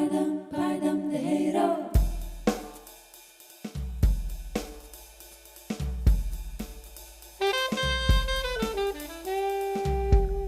Paid am, paid ymddiheuro.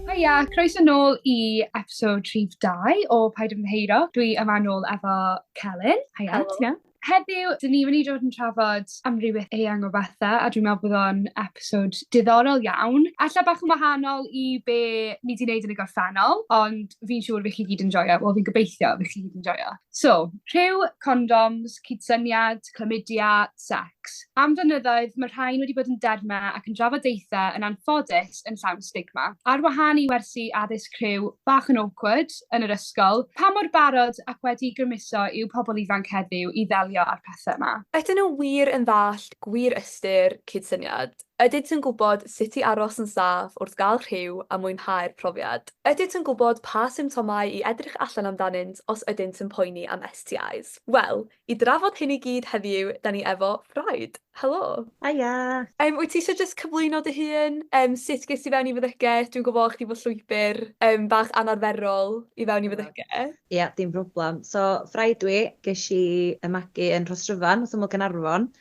Haia, croeso nôl i episode rhif dau o Paid Ymddiheuro. Dwi yma nôl efo Celyn. Haia, ti'n iawn? Heddiw, 'dyn ni myn' i dod yn trafod amrywieth eang o bethe a dwi'n me'wl bydd o'n episode diddorol iawn. Ella bach yn wahanol i be' ni 'di neud yn y gorffennol, ond fi'n siŵr fy' chi gyd yn joio, wel fi'n gobeithio fy' chi gyd yn joio. So, rhyw, condoms, cydsyniad, chlamydia, secs. Am flynyddoedd, ma' rhain wedi bod yn derme ac yn drafodaethe yn anffodus yn llawn stigma. Ar wahân i wersi addysg rhyw bach yn awkward yn yr ysgol, pa mor barod ac wedi grymuso yw pobol ifanc heddiw i ddelio â'r pethe 'ma? Ydyn nhw wir yn ddallt gwir ystyr cydsyniad? Ydynt yn gwybod sut i aros yn saff wrth gael rhyw a mwynhau'r profiad? Ydynt yn gwybod pa symptomau i edrych allan amdanynt os ydynt yn poeni am STIs? Wel, i drafod hyn i gyd heddiw, 'da ni efo Ffraid. Helo! Haia! Wyt ti isio jyst cyflwyno dy hun? Sut ges ti fewn i feddygaeth? Dwi'n gwybod chdi efo llwybr bach anarferol i fewn i feddygaeth. Ia, dim problem. So, Ffraid dwi, ges i 'y magu yn Rhostryfan, wrth ymyl Gaernarfon,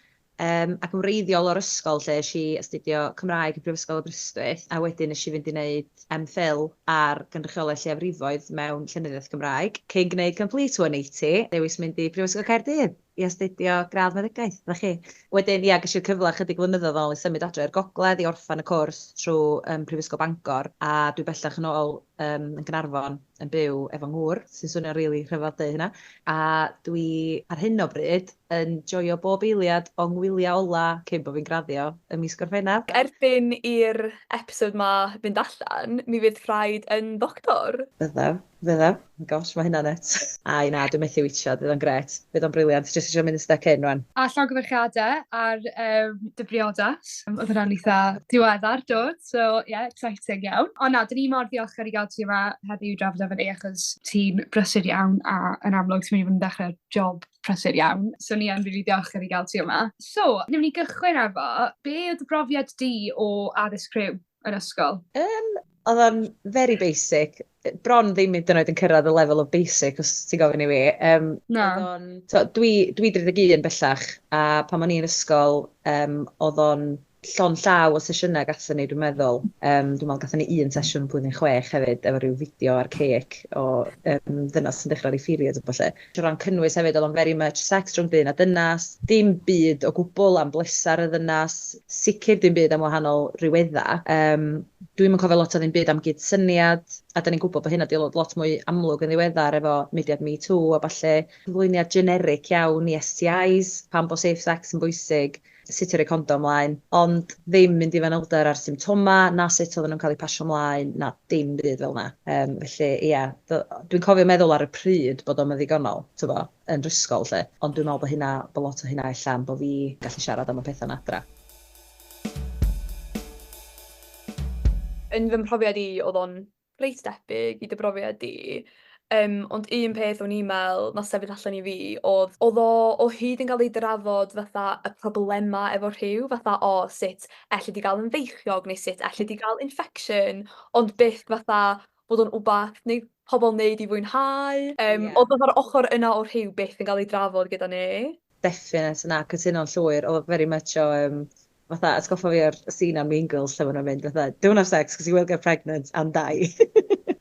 ac yn wreiddiol o'r ysgol lle es i astudio Cymraeg yn Brifysgol Aberystwyth, a wedyn nes i fynd i wneud MPhil ar gynrychiolaeth lleiafrifoedd mewn llenyddiaeth Gymraeg, cyn gwneud complete 180, dewis mynd i Brifysgol Caerdydd i astudio gradd meddygaeth, 'na chi. Wedyn, ia, ges i'r cyfle chydig flynyddoedd yn ôl i symud adre i'r gogledd i orffen y cwrs trwy Prifysgol Bangor, a dwi bellach yn ôl yn Gaernarfon yn byw efo ngŵr, sy'n swnio'n rili rhyfedd deud hynna, a dwi ar hyn o bryd yn joio bob eiliad o ngwyliau ola cyn bod fi'n graddio ym mis Gorffennaf. Erbyn i'r episode 'ma fynd allan, mi fydd Ffraid yn ddoctor. Byddaf, byddaf. Oh gosh, mae hynna'n nuts. Ai na, dwi'n methu witio, fydd o'n grêt. Fydd o'n brilliant. Jyst isio mynd yn stuck in rwan. A llongyfarchiadau ar dy briodas. Oedd hwnna'n eitha diweddar, do. So, yeah, exciting iawn. Ond na, dyn ni mor ddiolchgar i gael ti yma heddiw i drafod efo ni, achos ti'n brysur iawn a yn amlwg ti'n mynd i fod yn dechrau job prysur iawn. So ni yn rili diolchgar i gael ti yma. So, newn ni gychwyn efo, be oedd dy brofiad di o addysg rhyw yn ysgol? Oedd o'n very basic. Bron ddim hyd yn oed yn cyrraedd y lefel o basic, os ti'n gofyn i fi. Na. Oedd o'n, so, dwi 31 bellach, a pan o'n i'n ysgol, oedd o'n llond llaw o sesiynau gathon ni, dwi'n meddwl. Dwi'n meddwl gathon ni un sesiwn blwyddyn 6 hefyd, efo rhyw fideo archaic o ddynas sy'n dechrau ar ei period a ballu. O ran cynnwys hefyd, oedd o'n very much sex rhwng dyn a dynas, dim byd o gwbl am blesar y ddynas, sicr dim byd am wahanol rywedda. Dwi'm yn cofio lot o ddim byd am gydsyniad, a da ni'n gwybod bod hynna 'di dod lot mwy amlwg yn ddiweddar efo mudiad Me Too a ballu. Cyflwyniad generic iawn i STIs, pam bod safe sex yn bwysig, sut i roi condom ymlaen, ond ddim mynd i fanylder ar symptoma, na sut oedden nhw'n cael eu pasio ymlaen, na dim byd fel 'na. Felly, ia, dwi'n cofio meddwl ar y pryd bod o'm yn ddigonol, t'bo, yn yr ysgol 'lly, ond dwi'n meddwl bod lot o hynna ella am bod fi gallu siarad am y pethau 'na adra. Yn fy mhrofiad i, oedd o'n reit debyg i dy brofiad di. Ond un peth o'n i'n meddwl nath sefyll allan i fi oedd o o hyd yn cael ei drafod fatha y problemau efo rhyw, fatha o sut elli di gael yn feichiog neu sut elli di gael infection, ond byth fatha bod o'n wbath neu pobl wneud i fwynhau. Oedd fatha'r ochr yna o'r rhyw byth yn cael ei drafod gyda ni. Definite, na, cytuno'n llwyr. Oedd o very much o, fatha, atgoffa fi o'r scene am Mean Girls lle maen nhw'n mynd fatha, "Don't have sex because you will get pregnant and die."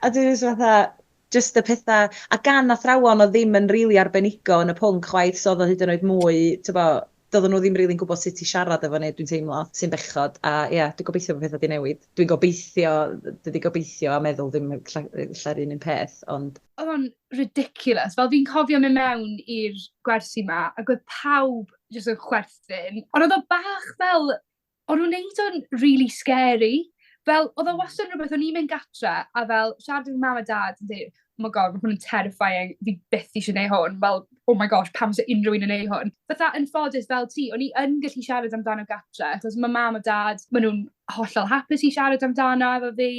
A dwi'n just fatha, just y pethau, a gan athrawon oedd ddim yn rili arbenigo yn y pwnc chwaith, so oedd o hyd yn oed mwy, t'bo, doedden nhw ddim rili'n gwybod sut i siarad efo ni, dwi'n teimlo, sy'n bechod. A ie, dwi'n gobeithio bod pethau 'di newid. Dwi'n gobeithio, dydi gobeithio a meddwl ddim ella'r un un peth, ond Oedd o'n ridiculous. Fel fi'n cofio mynd mewn i'r gwersi 'ma, ac oedd pawb jyst yn chwerthin. Ond oedd o bach fel, o'n nhw'n neud o'n really scary. Fel, oedd o wastad yn rhywbeth o'n i'n mynd gatre a fel siarad efo mam a dad yn dweud, "Oh my God, mae hwn yn terrifying, fi byth eisiau neud hwn." Fel, "Oh my gosh, pam sy'n unrhyw un yn neud hwn?" Fatha yn ffodus fel ti, o'n i yn gallu siarad amdano gatre, achos mae mam a dad, maen nhw'n hollol hapus i siarad amdano efo fi,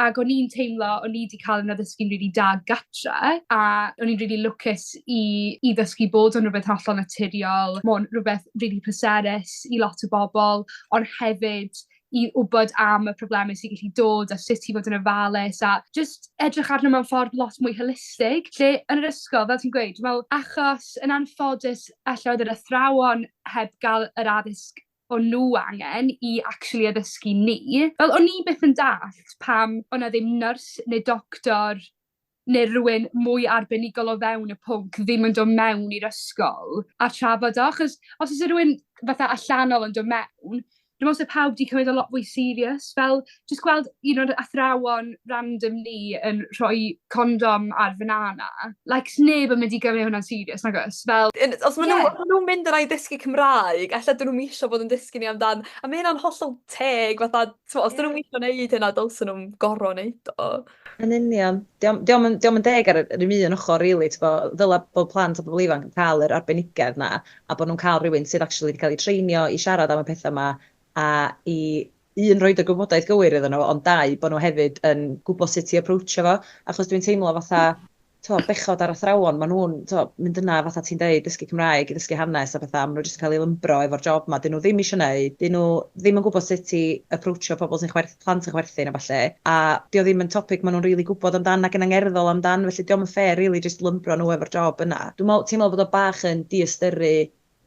ac o'n i'n teimlo, o'n i wedi cael yn addysgu'n rili da gatre, a o'n i'n rili lwcus i ddysgu bod o'n rhywbeth hollol naturiol, ma' o'n rhywbeth rili pleserus i lot o bobl, ond hefyd I wybod am y problemau sy'n gallu dod a sut i fod yn ofalus a just edrych arno mewn ffordd lot mwy holistig. Lle yn yr ysgol, fel ti'n gweud, dwi'n meddwl, achos yn anffodus ella oedd yr athrawon heb gael yr addysg o'n nhw angen i actually addysgu ni. Fel o'n i byth yn dallt pam o' 'na ddim nyrs neu doctor neu rywun mwy arbenigol o fewn y pwnc ddim yn dod mewn i'r ysgol a trafod o, achos os o's 'na rywun fatha allanol yn dod mewn, dwi'n meddwl 'sa pawb 'di cymryd o lot fwy serious, fel jyst gweld un o'r athrawon random ni yn rhoi condom ar banana, like, sneb yn mynd i gymryd hwnna'n serious, nag oes? Fel Os maen nhw, os ma' nhw'n mynd yna i ddysgu Cymraeg, ella dyn nhw'n isio bod yn dysgu ni amdan, a mae hynna'n hollol teg, fatha, t'mo', os dyn nhw'n isio neud hynna, dylsyn nhw'n gorfod neud o. Yn union. Dio'm yn deg ar yr un ochr, really, t'bo', ddyla bod plant a bobl ifanc yn cael yr arbenigedd 'na, a bod nhw'n cael rhywun sydd actually wedi cael ei treinio i siarad am y pethau 'ma, a i un, roid y gwybodaeth gywir iddyn nhw, ond dau, bod nhw hefyd yn gwybod sut i approachio fo. Achos dwi'n teimlo fatha, t'mo', bechod ar athrawon, maen nhw'n, t'mo', mynd yna, fatha ti'n deud, dysgu Cymraeg i ddysgu hanes a pethau, maen nhw jyst yn cael eu lymbro efo'r job 'ma. Dyn nhw ddim eisiau gwneud, dyn nhw ddim yn gwybod sut i approachio pobl sy'n chwerth, plant yn chwerthin a falle, a dio ddim yn topic maen nhw'n rili gwybod amdan ac yn angerddol amdan, felly dio'm yn fair really just lymbro nhw efo'r job yna. Dwi'n meddwl, teimlo bod o bach yn diystyru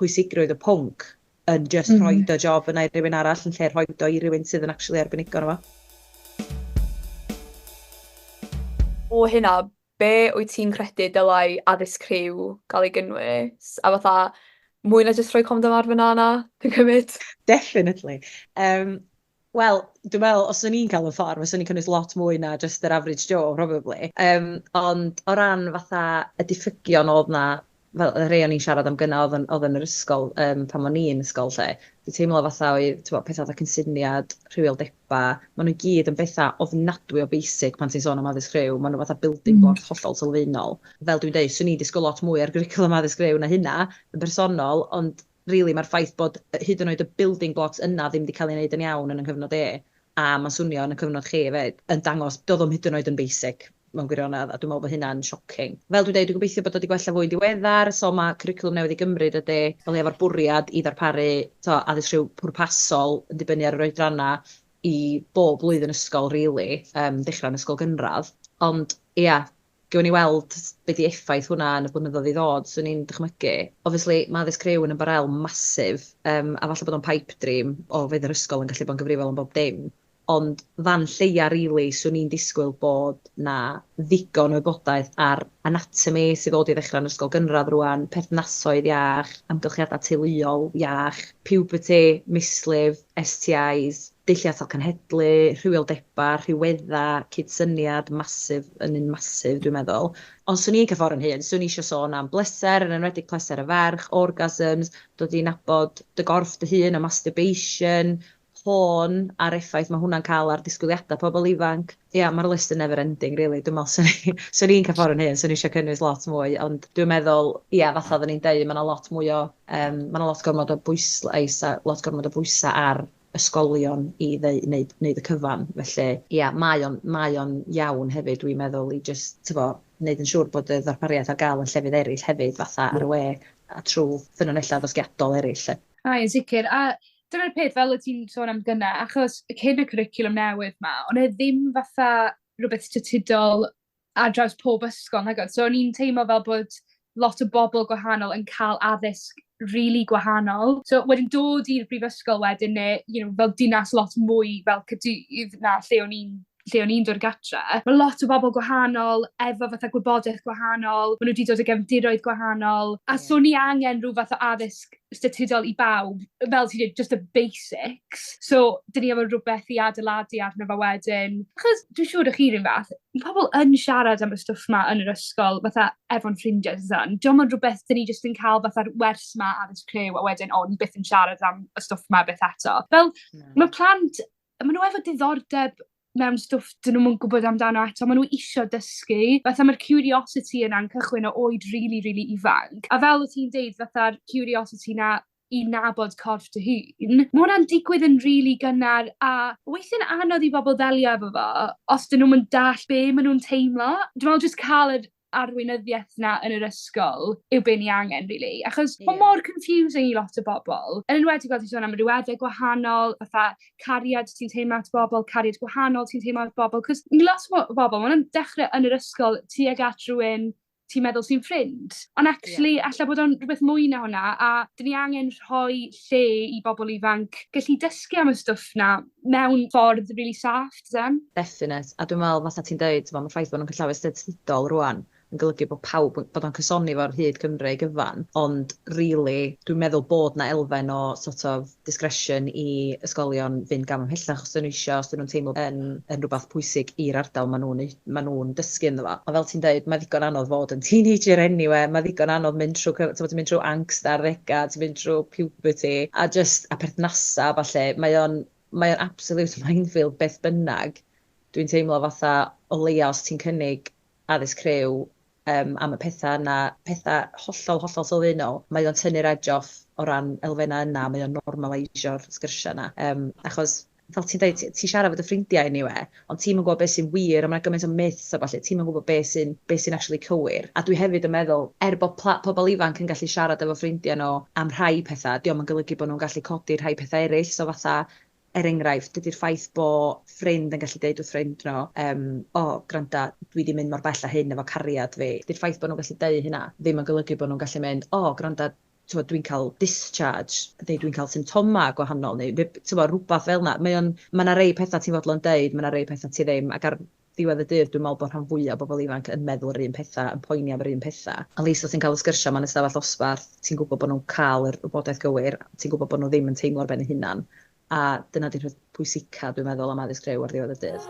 pwysigrwydd y pwnc yn just rhoi y job yna i rywun arall yn lle rhoi o i rywun sydd yn actually arbenigo arno fo. O hynna, be wyt ti'n credu dylai addysg rhyw gael ei gynnwys? A fatha, mwy na jyst rhoi condom ar banana, dwi'n cymryd? Definitely. Wel, dwi'n meddwl, os o'n i'n cael y ffordd, fyswn i'n cynnwys lot mwy na just yr average Joe, probably. Ond o ran fatha y diffygion oedd na, fel y rhai o'n i'n siarad am gynna oedd yn yr ysgol, pan o'n i'n ysgol lle, dwi'n teimlo fatha oedd, t'mo', pethau fatha cynsyniad, rhywioldeba, maen nhw gyd yn bethau ofnadwy o basic pan ti'n sôn am addysg rhyw, maen nhw fatha building blocks hollol sylfaenol. Fel dwi'n deud, swn i'n disgwyl lot mwy ar gwricwlwm addysg rhyw na hynna, yn bersonol, ond really mae'r ffaith bod hyd yn oed y building blocks yna ddim wedi cael ei wneud yn iawn yn y cyfnod e, a mae'n swnio yn y cyfnod chi hefyd, yn dangos doedd o'm hyd yn oed yn basic mewn gwirionedd, a dwi'n meddwl bod hynna'n shocking. Fel dwi'n deud, dwi'n gobeithio bod o wedi gwella fwy diweddar, so mae cwricwlwm newydd i Gymru dydy, fel efo'r bwriad i ddarparu to, addysg rhyw pwrpasol yn dibynnu ar yr oedranna i bob blwyddyn ysgol, really, dechrau yn ysgol gynradd. Ond, ia, gewn ni weld be di effaith hwnna yn y blynyddoedd i ddod, swn i'n dychmygu. Obviously, mae addysg rhyw yn ymbarel massive, a falle bod o'n pipe dream o fydd yr ysgol yn gallu bod yn gyfrifol am bob dim. Ond fan lleia, really, swn i'n disgwyl bod na ddigon o wybodaeth ar anatomy sydd ddod i ddechrau yn ysgol gynradd rwan, perthnasoedd iach, amgylchiadau teuluol iach, puberty, mislif, STIs, dulliau atal cenhedlu, rhywioldeba, rhywedda, cydsyniad, massive, yn un massive dwi'n meddwl. Ond swn i'n cael ffordd yn hyn, swn i eisiau sôn am bleser, yn enwedig pleser y ferch, orgasms, dod i nabod dy gorff dy hun a masturbation, porn a'r effaith mae hwnna'n cael ar disgwyliadau pobl ifanc. Ia, mae'r list yn never ending, really. Dwi'n meddwl, swn i'n cael ffordd yn hyn, swn i eisiau cynnwys lot mwy, ond dwi'n meddwl, ia, fatha oedden ni'n deud, mae 'na lot gormod o bwyslais a lot gormod o bwysau ar ysgolion i wneud y cyfan. Felly, ia, mae o'n iawn hefyd, dwi'n meddwl, i just, tyfo, wneud yn siŵr bod y ddarpariaeth ar gael yn llefydd eraill hefyd, fatha ar y we a trwy ffynonellau addysgiadol eraill, lle. Ai, yn sicr. A dyna'r peth, fel y ti'n sôn am gynna, achos cyn y cwricwlwm newydd 'ma, o'n e ddim fatha rhywbeth statudol ar draws pob ysgol, nag oedd? So o'n i'n teimlo fel bod lot o bobl gwahanol yn cael addysg really gwahanol. So wedyn dod i'r brifysgol wedyn neu fel dinas lot mwy fel Caerdydd na lle o'n i'n dod gatre, mae lot o bobl gwahanol efo fatha gwybodaeth gwahanol, maen nhw wedi dod o gefndiroedd gwahanol, a so ni angen rhyw fath o addysg statudol i bawb, fel ti'n dweud, just the basics. So, dyn ni efo rhywbeth i adeiladu arno fo wedyn. Achos dwi'n siŵr ych chi'r un fath, mae pobl yn siarad am y stwff 'ma yn yr ysgol, fatha efo'n ffrindiau, dydan. Dio'm yn rhywbeth dyn ni jyst yn cael fatha'r wers 'ma addysg rhyw, a wedyn, o, ni byth yn siarad am y stwff 'ma byth eto. Fel, mae plant, maen nhw efo diddordeb mewn stwff dyn nhw'm yn gwybod amdano eto, maen nhw isio dysgu. Fatha mae'r curiosity yna'n cychwyn o oed really, really ifanc. A fel wyt ti'n deud, fatha'r curiosity 'na i nabod corff dy hun, mae hwnna'n digwydd yn really gynnar a weithiau'n anodd i bobl ddelio efo fo os dyn nhw'n dallt be maen nhw'n teimlo. Dwi'n meddwl jyst cael yr Arweinyddiaeth 'na yn yr ysgol yw be' ni angen rili, achos ma' mor confusing i lot o bobol, yn enwedig fel ti'n sôn am rywedde gwahanol, fatha cariad ti'n teimlo at bobol, cariad gwahanol ti'n teimlo at bobol, 'cos i lot o bobol ma' nw'n dechre yn yr ysgol tuag at rhywun ti'n meddwl sy'n ffrind. On' actually alle bod o'n rhwbeth mwy na hwnna a 'dyn ni angen rhoi lle i bobol ifanc gallu dysgu am y stwff 'na mewn ffordd rili saff tyden? Definite. A dwi'n meddwl, fatha ti'n deud, t'mo', ma'r ffaith bod nhw'n canllawiau statudol rŵan yn golygu bod pawb, bod o'n cysoni fo'r hyd Cymru gyfan, ond really dwi'n meddwl bod 'na elfen o sort of discretion i ysgolion fynd gam ymhellach os 'dyn nhw isio, os 'dyn nhw'n teimlo yn rhywbeth pwysig i'r ardal maen nhw'n dysgu ynddo fo. A fel ti'n deud, mae ddigon anodd fod yn teenager anyway, mae ddigon anodd mynd trwy, ti'n mynd trwy angst ar ddegau, ti'n mynd trwy puberty, a just, a perthnasa, falle, mae o'n absolute minefield beth bynnag. Dwi'n teimlo fatha o leia os ti'n cynnig addysg rhyw am y pethau yna, pethau hollol, hollol sylfaenol, mae o'n tynnu'r edge off o ran elfennau yna, mae o'n normaleisio'r sgyrsiau yna. Achos, fel ti'n dweud, ti'n siarad efo dy ffrindiau anyway, ond ti'm yn gwybod beth sy'n wir, a mae'n gymaint o myths a ballu, ti'm yn gwybod beth sy'n actually cywir. A dwi hefyd yn meddwl, er bod pobl ifanc yn gallu siarad efo ffrindiau nhw am rhai pethau, dio'm yn golygu bod nhw'n gallu codi rhai pethau eraill. So fatha, er enghraifft, dydy'r ffaith bod ffrind yn gallu deud wrth ffrind nhw, "O, oh, granda, dwi wedi mynd mor bell â hyn efo cariad fi." Dydy'r ffaith bod nhw'n gallu deud hynna ddim yn golygu bod nhw'n gallu mynd, "O, oh, granda, t'mod, dwi'n cael discharge, neu dwi'n cael symptoma gwahanol," neu t'mod, rhywbeth fel 'na. Mae 'na rei pethau ti'n fodlon deud, mae 'na rei pethau ti ddim, ac ar ddiwedd y dydd dwi'n meddwl bod rhan fwyaf o bobl ifanc yn meddwl yr un pethau, yn poeni am yr un pethau. At least os ti'n cael y sgyrsiau ma'n ystafell dosbarth, ti'n gwybod bod nhw'n cael yr wybodaeth gywir, ti'n gwybod bod nhw ddim yn teimlo ar ben eu hunan. A dyna di'r peth pwysica, dwi'n meddwl, am addysg rhyw ar ddiwedd y dydd.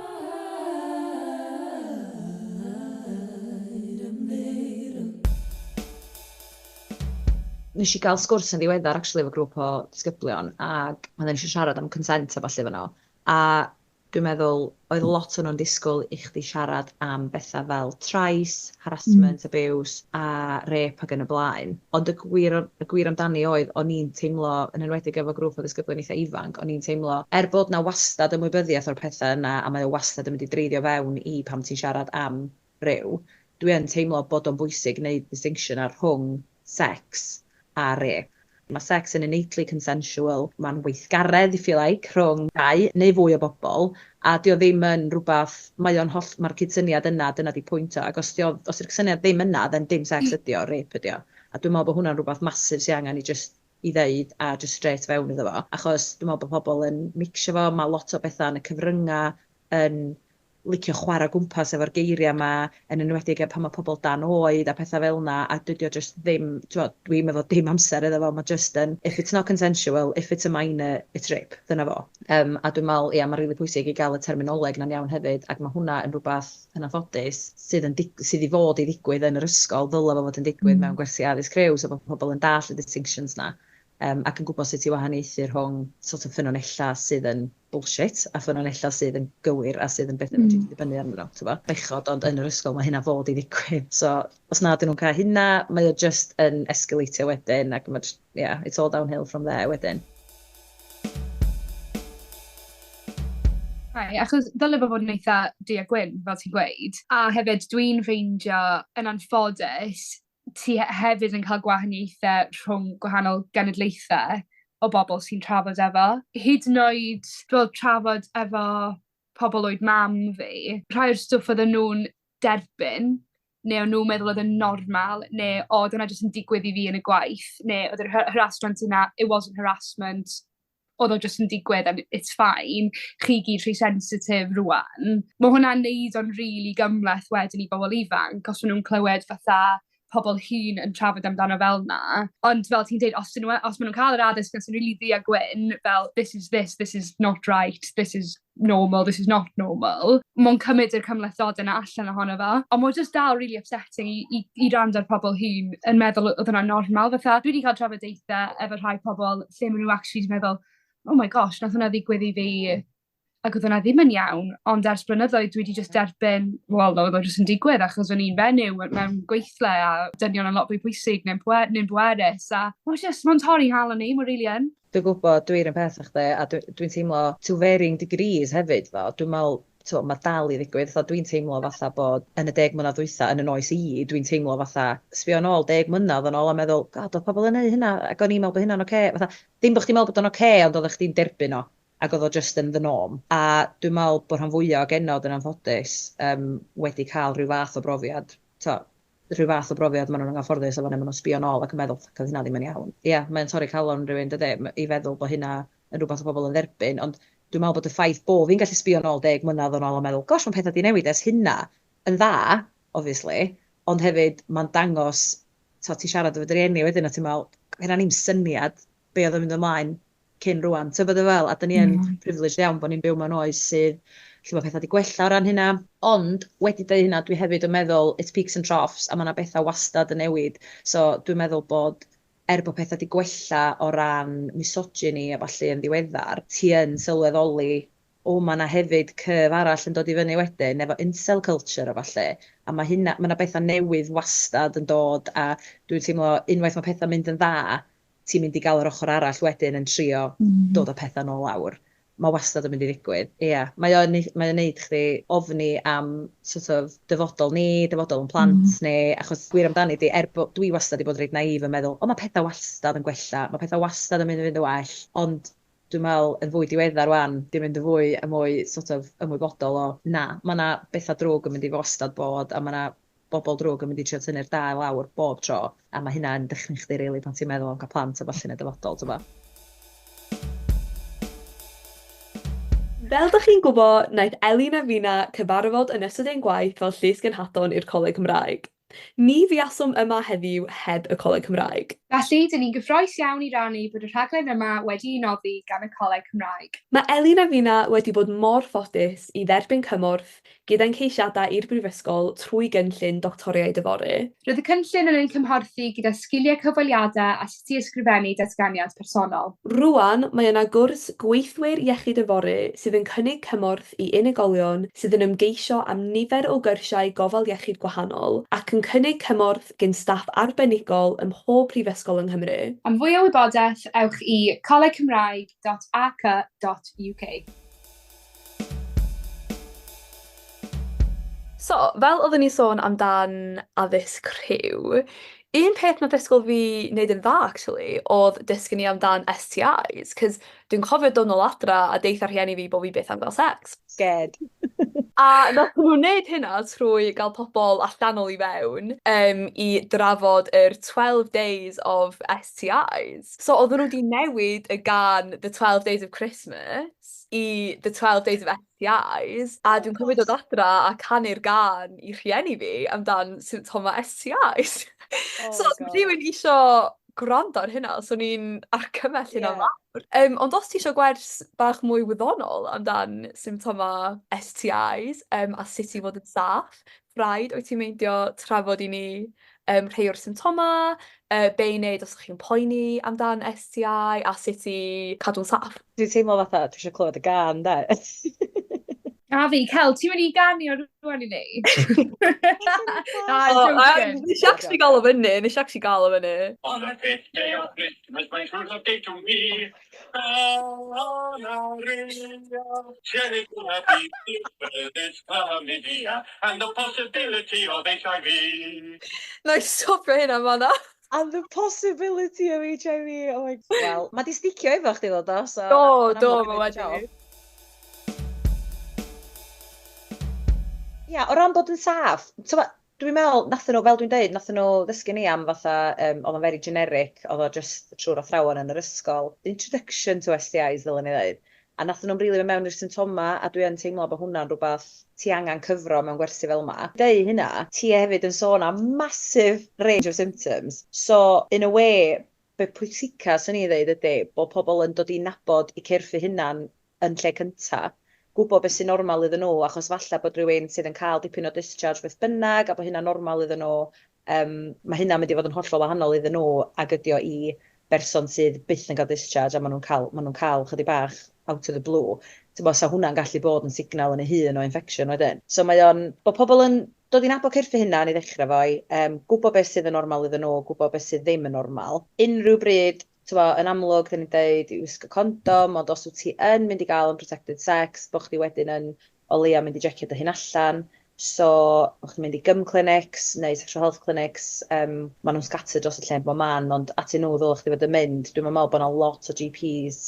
Nes i gael sgwrs yn ddiweddar actually efo grŵp o disgyblion ac oedden ni eisiau siarad am consent a ballu efo nhw. A dwi'n meddwl oedd lot o'n nhw'n disgwyl i chdi siarad am bethau fel trais, harassment, abuse a rape ac yn y blaen. Ond y gwir amdani oedd, o'n i'n teimlo, yn enwedig efo grŵp o ddisgyblion eitha ifanc, o'n i'n teimlo, er bod na wastad ymwybyddiaeth o'r pethau yna, a mae o wastad yn mynd i dreiddio fewn i pam ti'n siarad am ryw, dwi yn teimlo bod o'n bwysig gwneud distinction ar rhwng sex a rape. Mae sex yn innately consensual, mae'n weithgaredd, if you like, rhwng dau neu fwy o bobl, a dio ddim yn rhywbeth, mae o'n holl, mae'r cydsyniad yna, dyna di pwynt o, ac os yw'r cysyniad ddim yna, then dim sex ydi o, rape ydi o. A dwi'n meddwl bod hwnna'n rhywbeth massive sy'n angen i just i ddeud a just straight fewn iddo fo. Achos dwi'n meddwl bod pobl yn mixio fo, mae lot o bethau yn y cyfryngau yn licio chwarae gwmpas efo'r geiriau yma, yn enwedig pan mae pobl dan oed a pethau fel yna, a dydy o just ddim, t'mod, dwi'n meddwl dim amser iddo fo, mae just yn, if it's not consensual, if it's a minor, it's rape, dyna fo. A dwi'n meddwl, ia, mae'n rili pwysig i gael y terminoleg na'n iawn hefyd, ac mae hwnna yn rhywbeth yn anffodus sydd i fod i ddigwydd yn yr ysgol, ddylai fo fod yn digwydd mewn gwersi addysg rhyw, so bod pobl yn dallt y distinctions na ac yn gwybod sut i wahaniaethu rhwng sort of ffynonella sydd yn bullshit a ffynonella sydd yn gywir a sydd yn beth mm. Dibynnu arnyn nhw, t'bo'? Bechod, ond yn yr ysgol mae hynna fod i ddigwydd. So, os na dyn nhw'n cael hynna, mae o just yn escalatio wedyn, ac mae just, yeah, it's all downhill from there wedyn. Right, achos ddyle fo fod yn eitha du a gwyn, fel ti'n gweud. A hefyd, dwi'n ffeindio yn anffodus, ti hefyd yn cael gwahaniaethau rhwng gwahanol genedlaethau o bobl sy'n trafod efo. Hyd yn oed, fel trafod efo pobl oed mam fi, rhai o'r stwff oedden nhw'n derbyn, neu o'n nhw'n meddwl oedd yn normal, neu o, dyna jyst yn digwydd i fi yn y gwaith, neu oedd yr harassment yna, it wasn't harassment, oedd o jyst yn digwydd and it's fine, chi gyd rhy sensitif rwan. Mae hwnna'n neud o'n rili gymhleth wedyn i bobl ifanc, os maen nhw'n clywed fatha pobl hŷn yn trafod amdano fel 'na. Ond fel ti'n deud, os maen nhw'n cael yr addysg sy'n rili ddu a gwyn, fel this is this, this is not right, this is normal, this is not normal, mae'n cymryd yr cymhlethdod yna allan ohono fo. Ond mae'n just dal really upsetting i rando ar pobl hŷn yn meddwl oedd hwnna'n normal. Fatha, dwi wedi cael trafodaethau efo rhai pobl lle maen nhw actually 'di meddwl, "Oh my gosh, nath hwnna ddigwydd i fi ac oedd hwnna ddim yn iawn, ond ers blynyddoedd dwi wedi just derbyn, wel, oedd o jyst yn digwydd achos o'n i'n fenyw mewn gweithle a dynion yn lot fwy pwysig neu'n bwerus," a mae'n just, mae'n torri nghalon i, mae'n really yn. Dwi'n gwybod, dwi'n un peth â chdi, a dwi'n teimlo to varying degrees hefyd, fo. Dwi'n meddwl So, mae dal i ddigwydd. Fatha, dwi'n teimlo fatha bod yn y 10 mlynedd dwytha, yn yn oes i, dwi'n teimlo fatha sbio nôl 10 mlynedd yn ôl a meddwl, "God, oedd pobl yn neud hynna, ac o'n i'n meddwl bod hynna'n oce." Fatha, ddim bod chdi'n meddwl bod o'n oce, ond oeddech chdi'n derbyn o, ac oedd o just yn the norm. A dwi'n meddwl bod rhan fwyaf o genod yn anffodus wedi cael rhyw fath o brofiad, to, rhyw fath o brofiad maen nhw'n anghyfforddus efo, neu maen nhw'n sbio nôl ac yn meddwl, "Fuck, oedd hynna ddim yn iawn." Ie, yeah, mae'n torri calon rhywun, dydy, i feddwl bod hynna yn rhywbeth o bobl yn dderbyn, ond dwi'n meddwl bod y ffaith bo fi'n gallu sbio nôl 10 mlynedd yn ôl a meddwl, "Gosh, mae pethau di newid ers hynna," yn dda, obviously, ond hefyd mae'n dangos, to, ti siarad efo dy rieni wedyn a ti'n meddwl, hynna ni'm syniad be oedd yn mynd ymlaen cyn rwan. Ti'n bod fel, a da ni yn privileged iawn bod ni'n byw mewn oes sydd lle mae pethau wedi gwella o ran hynna. Ond, wedi dweud hynna, dwi hefyd yn meddwl it's peaks and troughs, a mae yna bethau wastad yn newid. So, dwi'n meddwl bod er bod pethau wedi gwella o ran misogyny a ballu yn ddiweddar, ti yn sylweddoli, o, mae yna hefyd curve arall yn dod i fyny wedyn efo incel culture a falle. A mae hynna, mae yna bethau newydd wastad yn dod, a dwi'n teimlo unwaith mae pethau'n mynd yn dda, ti'n mynd i gael yr ochr arall wedyn yn trio dod â pethau nôl lawr. Mae wastad yn mynd i ddigwydd. Ie, yeah, mae o'n neud chdi ofni am sort of dyfodol ni, dyfodol yn plant ni, achos gwir amdani di, er bod dwi wastad i bod reit naif yn meddwl, o, mae pethau wastad yn gwella, mae pethau wastad yn mynd i fynd yn well, ond dwi'n meddwl yn fwy diweddar wan, di mynd yn fwy a mwy sort of ymwybodol o, na, mae yna bethau drwg yn mynd i wastad bod, a mae yna bobl drwg yn mynd i trio tynnu'r da i lawr bob tro, a mae hynna yn dychryn chdi rili pan ti'n meddwl am cael plant a ballu yn y dyfodol, ti'n bo. Fel dych chi'n gwybod, wnaeth Elin a Fina cyfarfod yn ystod ein gwaith fel llys genhadon i'r Coleg Cymraeg. Ni fuaswn yma heddiw heb y Coleg Cymraeg. Felly, dyn ni'n gyffrous iawn i rannu bod y rhaglen yma wedi'i noddi gan y Coleg Cymraeg. Mae Elin a Fina wedi bod mor ffodus i dderbyn cymorth gyda'n ceisiadau i'r brifysgol trwy gynllun Doctoriaid Yfory. Roedd y cynllun yn ein cymhorthu gyda sgiliau cyfweliadau a sut i ysgrifennu datganiad personol. Rwan, mae yna gwrs Gweithwyr Iechyd Yfory sydd yn cynnig cymorth i unigolion sydd yn ymgeisio am nifer o gyrsiau gofal iechyd gwahanol ac yn cynnig cymorth gan staff arbenigol ym mhob prifysgol yng Nghymru. Am fwy o wybodaeth, ewch i colegcymraeg.ac.uk. So, fel oeddwn ni sôn amdan addysg rhyw, un peth nath ysgol fi wneud yn dda, actually, oedd dysgu ni amdan STIs, cos dwi'n cofio dod nôl adra a deutha rhieni fi bod fi byth am gael sex. Scared. A nath nhw wneud hynna trwy gael pobl allanol i fewn i drafod yr 12 days of STIs. So oedden nhw wedi newid y gân The 12 Days of Christmas i The 12 Days of STIs. A dwi'n cofio dod adra a canu'r gân i rhieni fi amdan symptomau STIs. Oh So my os God. rhywun isio gwrando ar hynna, so ni'n argymell hynna mawr. Ond os ti isio gwers bach mwy wyddonol amdan symptomau STIs a sut i fod yn saff, rhaid wyt ti'n meindio trafod i ni rhai o'r symptomau, be i wneud os ydych chi'n poeni amdan STI a sut i cadw'n saff? Dwi'n teimlo fatha, dwi eisiau clywed y gân, de. A fi, Cel, ti'n mynd i ganu o rwan i ni? Na, O, joking. Nes i actually gael o fyny, nes i actually gael o fyny. On the fifth day of Christmas, my true love gave to me. Gonorrhea, syphilis, chlamydia, and the possibility of HIV. Na i stopio hynna fan'na. And the possibility of HIV, oh my. Wel, mae di sticio efo chdi ddod o, so Do, yn do, amlwg ma' yn neud y wedi. job. Ia, o ran bod yn saff, t'mo', dwi'n meddwl, nathon nhw, fel dwi'n deud, nathon nhw ddysgu ni am fatha, oedd o'n very generic, oedd o just trwy'r athrawon yn yr ysgol. Introduction to STIs, ddylen ni ddeud. A nathon nhw'n rili mynd mewn i'r symptoma, a dwi yn teimlo bod hwnna'n rhywbeth ti angen cyfro mewn gwersi fel yma. Deu hynna, ti hefyd yn sôn am massive range of symptoms. So, in a way, be pwysica swn i ddeud ydy bod pobl yn dod i nabod eu cyrff eu hunan yn lle cynta, gwybod beth sy'n normal iddyn nhw, achos falle bod rhywun sydd yn cael dipyn o discharge beth bynnag, a bod hynna'n normal iddyn nhw, mae hynna'n mynd i fod yn hollol wahanol iddyn nhw ag ydi o i berson sydd byth yn cael discharge a maen nhw'n cael chydig bach out of the blue. Ti'n bod, sa hwnna'n gallu bod yn signal yn ei hun o infection wedyn. So mae o'n, bod pobl yn dod i nabod cyrff eu hunan i ddechrau foi, gwybod beth sydd yn normal iddyn nhw, gwybod beth sydd ddim yn normal. Unrhyw bryd, ti'n bod, yn amlwg, dyn ni'n deud i wisgo condom, ond os wyt ti yn mynd i gael unprotected sex, bod chdi wedyn yn o leia mynd i jecio dy hun allan. So, o'ch chi'n mynd i gum clinics neu sexual health clinics, maen nhw'n scattered dros y lle yn bob man, ond atyn nhw ddylech chi fod yn mynd. Dwi'n meddwl bod yna lot o GPs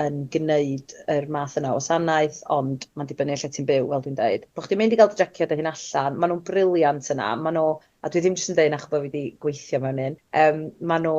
yn gwneud yr math yna o wasanaeth, ond mae'n dibynnu ar lle ti'n byw, fel dwi'n dweud. Bo chdi'n mynd i gael dy jecio dy hun allan, maen nhw'n brilliant yna, maen nhw, a dwi ddim jyst yn dweud achos bod fi wedi gweithio mewn un, maen nhw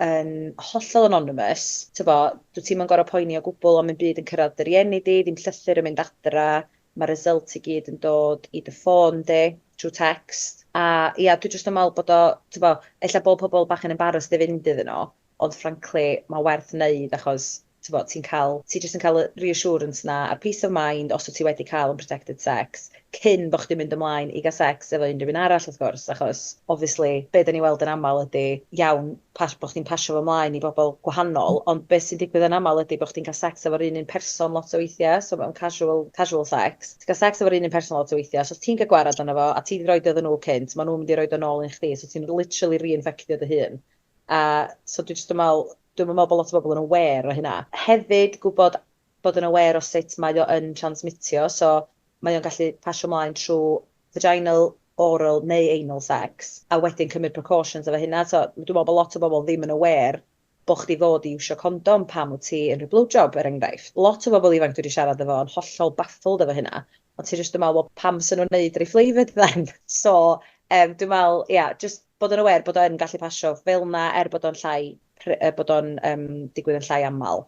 yn hollol anonymous, t'bo, dwyt ti'm yn gorfod poeni o gwbl am un byd yn cyrraedd dy rieni di, ddim llythyr yn mynd adra, mae result i gyd yn dod i dy ffôn di trwy text. A ia, dwi jyst yn meddwl bod o, t'bo, ella bod pobl bach yn embarrassed i fynd iddyn nhw, ond frankly, mae werth wneud achos t'bo, ti'n cael, ti jyst yn cael y reassurance na a'r peace of mind os wyt ti wedi cael unprotected sex cyn bod chdi'n mynd ymlaen i gael sex efo unrhyw un arall wrth gwrs, achos obviously be da ni weld yn aml ydy iawn bod chdi'n pasio fo ymlaen i bobl gwahanol, ond beth sy'n digwydd yn aml ydy bod chdi'n cael sex efo'r un un person lot o weithiau, so mewn casual sex, ti'n cael sex efo'r un un person lot o weithiau, so os ti'n cael gwarad arno fo a ti wedi rhoi iddyn nhw cynt, maen nhw'n mynd i roi o nôl i chdi, so ti'n literally reinfectio dy hun. A so dwi jyst yn meddwl, dwi'n meddwl bod lot o bobl yn aware o hynna. Hefyd, gwybod bod yn aware o sut mae o yn transmitio, so mae o'n gallu pasio ymlaen trwy vaginal, oral neu anal sex, a wedyn cymryd precautions efo hynna. So dwi'n meddwl bod lot o bobl ddim yn aware bo chdi fod i iwsio condom pam wyt ti yn rhoi blowjob, er enghraifft. Lot o bobl ifanc dwi wedi siarad efo yn hollol baffled efo hynna, ond ti jyst yn meddwl, well, pam sy'n nhw'n neud rei flavoured then? So, dwi'n meddwl, ia, yeah, just bod yn aware bod o'n gallu pasio fel na, er bod o'n llai, bod o'n digwydd yn llai aml.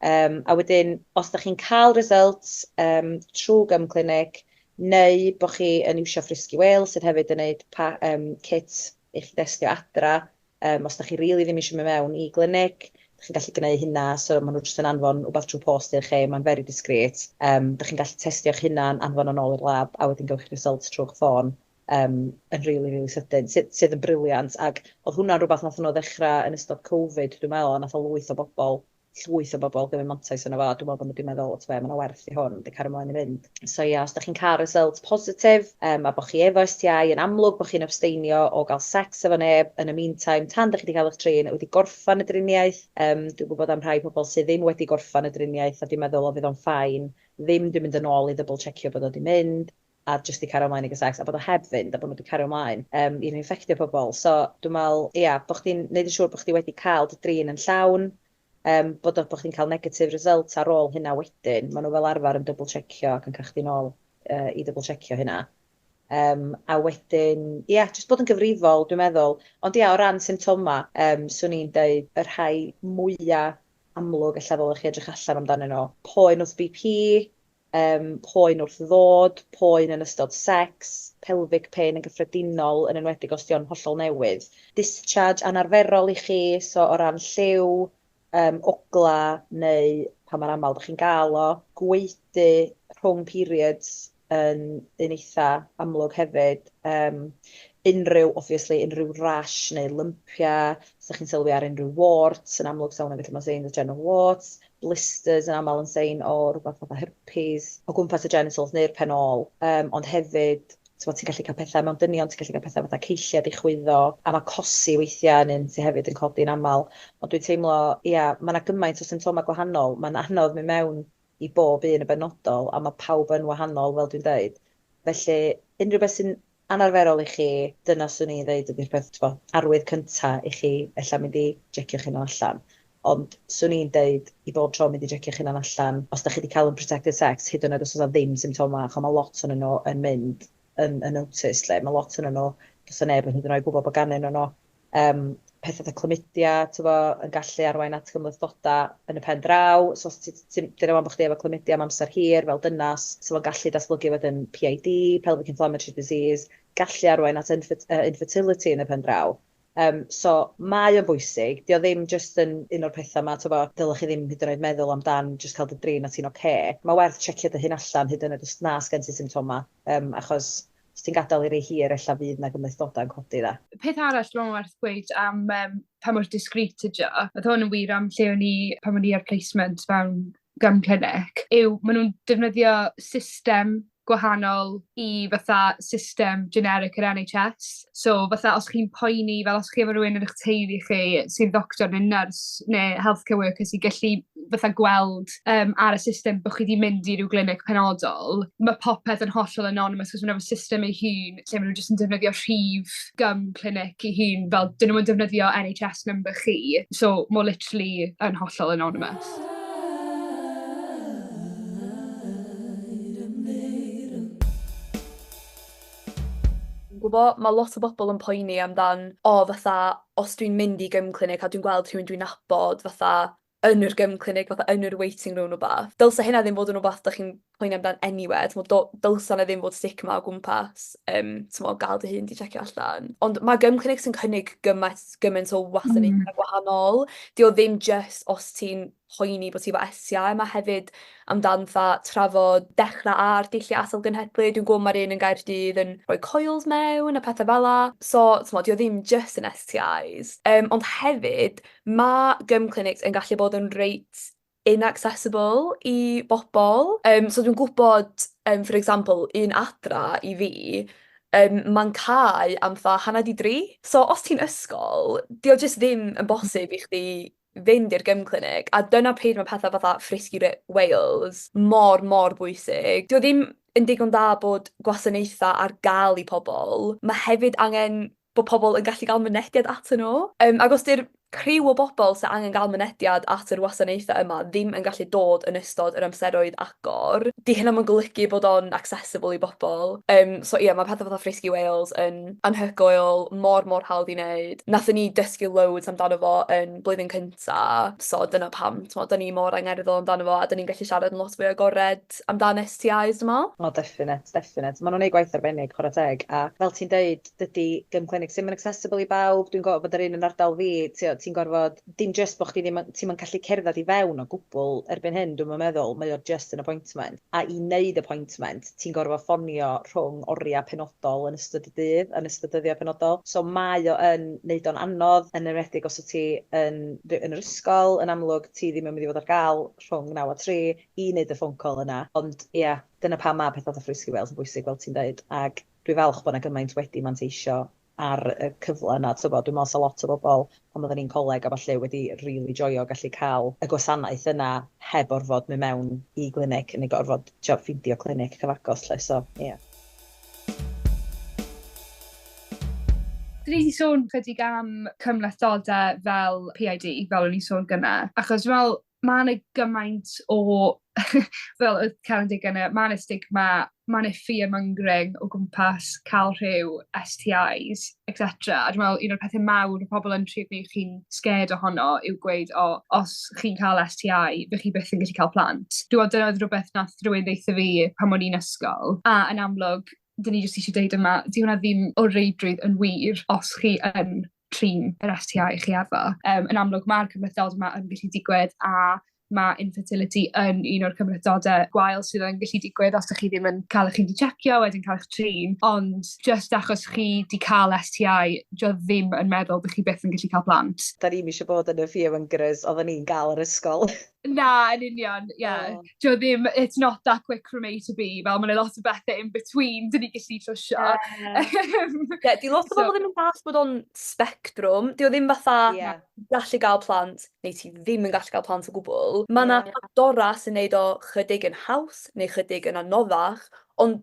A wedyn, os da chi'n cael results trwy gum clinic, neu bod chi yn iwsio Frisky Wales, sydd hefyd yn gwneud kit i chi destio adra, os da chi rili really ddim eisiau mynd mewn i glinic, da chi'n gallu gwneud hynna, so maen nhw jyst yn anfon wbath trwy post i chi, mae'n very discreet. Da chi'n gallu testio'ch hunan, anfon yn ôl i'r lab, a wedyn gewch chi results trwy'ch ffôn yn really, really sydyn, sydd yn brilliant. Ac oedd hwnna'n rhywbeth nath nhw ddechrau yn ystod Covid, dwi'n meddwl, a nath o lwyth o bobl gymryd mantais yno fo. Dwi'n meddwl bod nhw wedi meddwl, o, mae yna werth i hwn, wedi cario ymlaen i fynd. So ia, os da chi'n cael results positif, a bod chi efo STI, yn amlwg bod chi'n abstainio o gael sex efo neb yn y meantime, tan da chi wedi cael eich trin, wedi gorffan y driniaeth. Dwi'n gwybod am rhai pobl sydd ddim wedi gorffan y driniaeth a di meddwl o fydd o'n fine, ddim di mynd yn ôl i double checkio bod o wedi mynd a jyst i cario ymlaen i gael sex, a bod o heb fynd, a bod nhw wedi cario ymlaen i'n infectio pobl. So, dwi'n meddwl, ia, bod chdi'n neud yn siŵr bod chdi wedi cael dy drin yn llawn, bod chdi'n cael negative results ar ôl hynna wedyn, maen nhw fel arfer yn double checkio ac yn cael chdi nôl i double checkio hynna. A wedyn, ia, yeah, jyst bod yn gyfrifol, dwi'n meddwl. Ond ia, o ran symptoma, swn i'n deud y rhai mwyaf amlwg ella ddylech chi edrych allan amdanyn nhw. Poen wrth BP, poen wrth ddod, poen yn ystod sex, pelvic pain yn gyffredinol, yn enwedig os di o'n hollol newydd. Discharge anarferol i chi, so o ran lliw, ogla neu pa mor aml ydych chi'n gael o. Gwaedu rhwng periods yn un eitha amlwg hefyd. Unrhyw, obviously, unrhyw rash neu lympia, os ydych chi'n sylwi ar unrhyw warts, yn amlwg sa hwnna'n gallu bod yn sign o genital warts, blisters yn aml yn sign o rhywbeth fatha herpes, o gwmpas y genitals neu'r pen ôl. Ond hefyd, ti'n gallu cael pethau mewn dynion, ti'n gallu cael pethau fatha ceilliad i chwyddo, a mae cosi weithiau yn un sydd hefyd yn codi'n aml. Ond dwi'n teimlo, ia, mae yna gymaint o symptomau gwahanol, mae'n anodd mynd mewn i bob un yn benodol, a mae pawb yn wahanol, fel dwi'n dweud. Felly, unrhyw beth sy'n anarferol i chi, dyna swn i'n dweud ydy'r peth, t'bo, arwydd cynta i chi ella mynd i jecio'ch hunan allan. Ond swn i'n deud i bob tro mynd i jecio'ch hunan allan, os da chi wedi cael unprotected sex, hyd yn oed os oes 'na ddim symptoma, achos mae lot ohonyn nhw yn mynd yn unnoticed, lle. Mae lot ohonyn nhw, does 'na neb yn hyd yn oed gwybod bod ganddyn nhw. Pethau fatha chlamydia, t'bo, yn gallu arwain at gymhlethdodau yn y pen draw. So os ti, dyna bod chdi efo chlamydia am amser hir fel dynas, so fo'n gallu datblygu wedyn PID, pelvic inflammatory disease, gallu arwain at infertility yn y pen draw. So mae o'n bwysig, di o ddim jyst yn un o'r pethau yma, t'bo, dylech chi ddim hyd yn oed meddwl amdan jyst cael dy drin a ti'n oce. Okay. Mae werth checio dy hun allan hyd yn oed os na sgen ti symptoma, achos os ti'n gadael i rei hir, ella fydd na gymhlethdodau yn codi dda. Peth arall dwi'n meddwl werth gweud am pa mor discreet ydi o, oedd hwn yn wir am lle o'n i pan o'n i ar placement mewn gum clinic, yw maen nhw'n defnyddio system gwahanol i fatha system generic yr NHS. So fatha os chi'n poeni, fel os chi efo rywun yn 'ych teulu chi sy'n ddoctor neu nyrs neu healthcare worker sy'n gallu fatha gweld ar y system bo' chi 'di mynd i ryw glinig penodol, ma' popeth yn hollol anonymous 'cos ma' n'w efo system eu hun lle ma' n'w jyst yn defnyddio rhif GUM clinic 'u hun, fel 'dyn nw'm yn defnyddio NHS number chi, so ma' o literally yn hollol anonymous. Dwi'n gwbo ma' lot o bobol yn poeni amdan o fatha os dwi'n mynd i GUM clinic a dwi'n gweld rhywun dwi'n nabod fatha yn yr GUM clinic fatha yn yr waiting room ne' wbath. Dylse hynna ddim fod yn wbath 'dach chi'n poeni amdan eniwe t'mo' dylsa 'na ddim fod stigma o gwmpas t'mo' ga'l dy hun 'di checio allan. Ond ma' GUM clinics yn cynnig gymaint gymaint o wasanaethe gwahanol. 'Di o ddim jyst os ti'n poeni bod ti efo STI, mae hefyd amdan fatha trafod dechrau ar dulliau atal genhedlu. Dwi'n gwybod mae'r un yn Gaerdydd yn rhoi coils mewn a pethau fel 'na. So, timod, 'di o ddim jyst yn STIs. Ond hefyd, mae GUM clinics yn gallu bod yn reit inaccessible i bobl. So dwi'n gwybod, for example, un adra i fi, mae'n cau am fatha 2:30. So os ti'n ysgol, 'di o jyst ddim yn bosib i chdi fynd i'r GUM clinic, a dyna pryd mae pethau fatha Frisky Wales mor, mor bwysig. 'Di o ddim yn digon da bod gwasanaethau ar gael i pobl, mae hefyd angen bod pobl yn gallu gael mynediad atyn nhw. Ac os 'di'r criw o bobl sy'n angen gael mynediad at yr wasanaethau yma ddim yn gallu dod yn ystod yr amseroedd agor, 'di hynna'm yn golygu bod o'n accessible i bobl. So ie, mae pethau fatha Frisky Wales yn anhygoel, mor, mor hawdd i wneud. Nathon ni dysgu loads amdano fo yn blwyddyn cynta, so dyna pam, t'mod, 'dan ni mor angerddol amdano fo a 'dan ni'n gallu siarad yn lot fwy agored amdan STIs dwi'n meddwl. O, definite, definite. Maen nhw'n neud gwaith arbennig, chwarae teg. A fel ti'n deud, dydy GUM clinics ddim yn accessible i bawb. Dwi'n gwybod bod yr un yn ardal fi, ti'n gorfod, dim jyst bod chdi ddim, ti'm yn gallu cerdded i fewn o gwbl erbyn hyn, dwi'n meddwl, mae o just an appointment. A i wneud appointment, ti'n gorfod ffonio rhwng oriau penodol yn ystod y dydd, yn ystod dyddiau penodol. So mae o yn neud o'n anodd, yn enwedig os wyt ti yn yr ysgol, yn amlwg ti ddim yn mynd i fod ar gael rhwng 9 a 3 i wneud y phone call yna. Ond ie, yeah, dyna pam mae pethau fatha Frisky Wales yn bwysig, fel ti'n deud. Ac dwi falch bod yna gymaint wedi manteisio ar y cyfle yna. Tybod, dwi'n meddwl sa lot o bobl pan oedden ni'n coleg a falle wedi rili joio gallu cael y gwasanaeth yna heb orfod mynd mewn i glinic neu gorfod ffeindio clinic cyfagos lle. So, ie. Yeah. Dyn ni wedi sôn chydig am cymhlethdodau fel PID, fel o'n i'n sôn gynna, achos dwi'n meddwl mae yna gymaint o, fel oedd Karen dweud gynna, mae yna stigma, mae yna fear-mongering o gwmpas cael rhyw STIs, etc. A dwi'n meddwl un o'r pethau mawr mae pobl yn trio gwneud chi'n scared ohono yw gweud, o, os chi'n cael STI, fych chi byth yn gallu cael plant. Dwi'n meddwl dyna oedd rhywbeth nath rhywun ddeutha fi pan o'n i'n ysgol. A yn amlwg, dyn ni jyst eisiau deud yma, 'di hwnna ddim o reidrwydd yn wir os chi yn trin yr STI chi efo. Yn amlwg mae'r cymhlethdod yma yn gallu digwydd a mae infertility yn un o'r cymhlethdodau gwael sydd yn gallu digwydd os ydych chi ddim yn cael eich hun 'di checio, wedyn cael eich trin. Ond just achos chi 'di cael STI, dio ddim yn meddwl bod chi byth yn gallu cael plant. Da ni'm eisiau bod yn y fearmongers oedden ni'n gael yr ysgol. Na, yn union, ie. Yeah. Oh. Dio ddim, it's not that quick from A to B, fel mae'n lot o bethau in between dyn ni gallu trwsio. Ie, di lot o bobl ddim yn dallt bod o'n spectrwm. Di o ddim fatha gallu gael plant, neu ti ddim yn gallu gael plant o gwbl. Mae yna ffactora sy'n neud o chydig yn haws, neu chydig yn anoddach, ond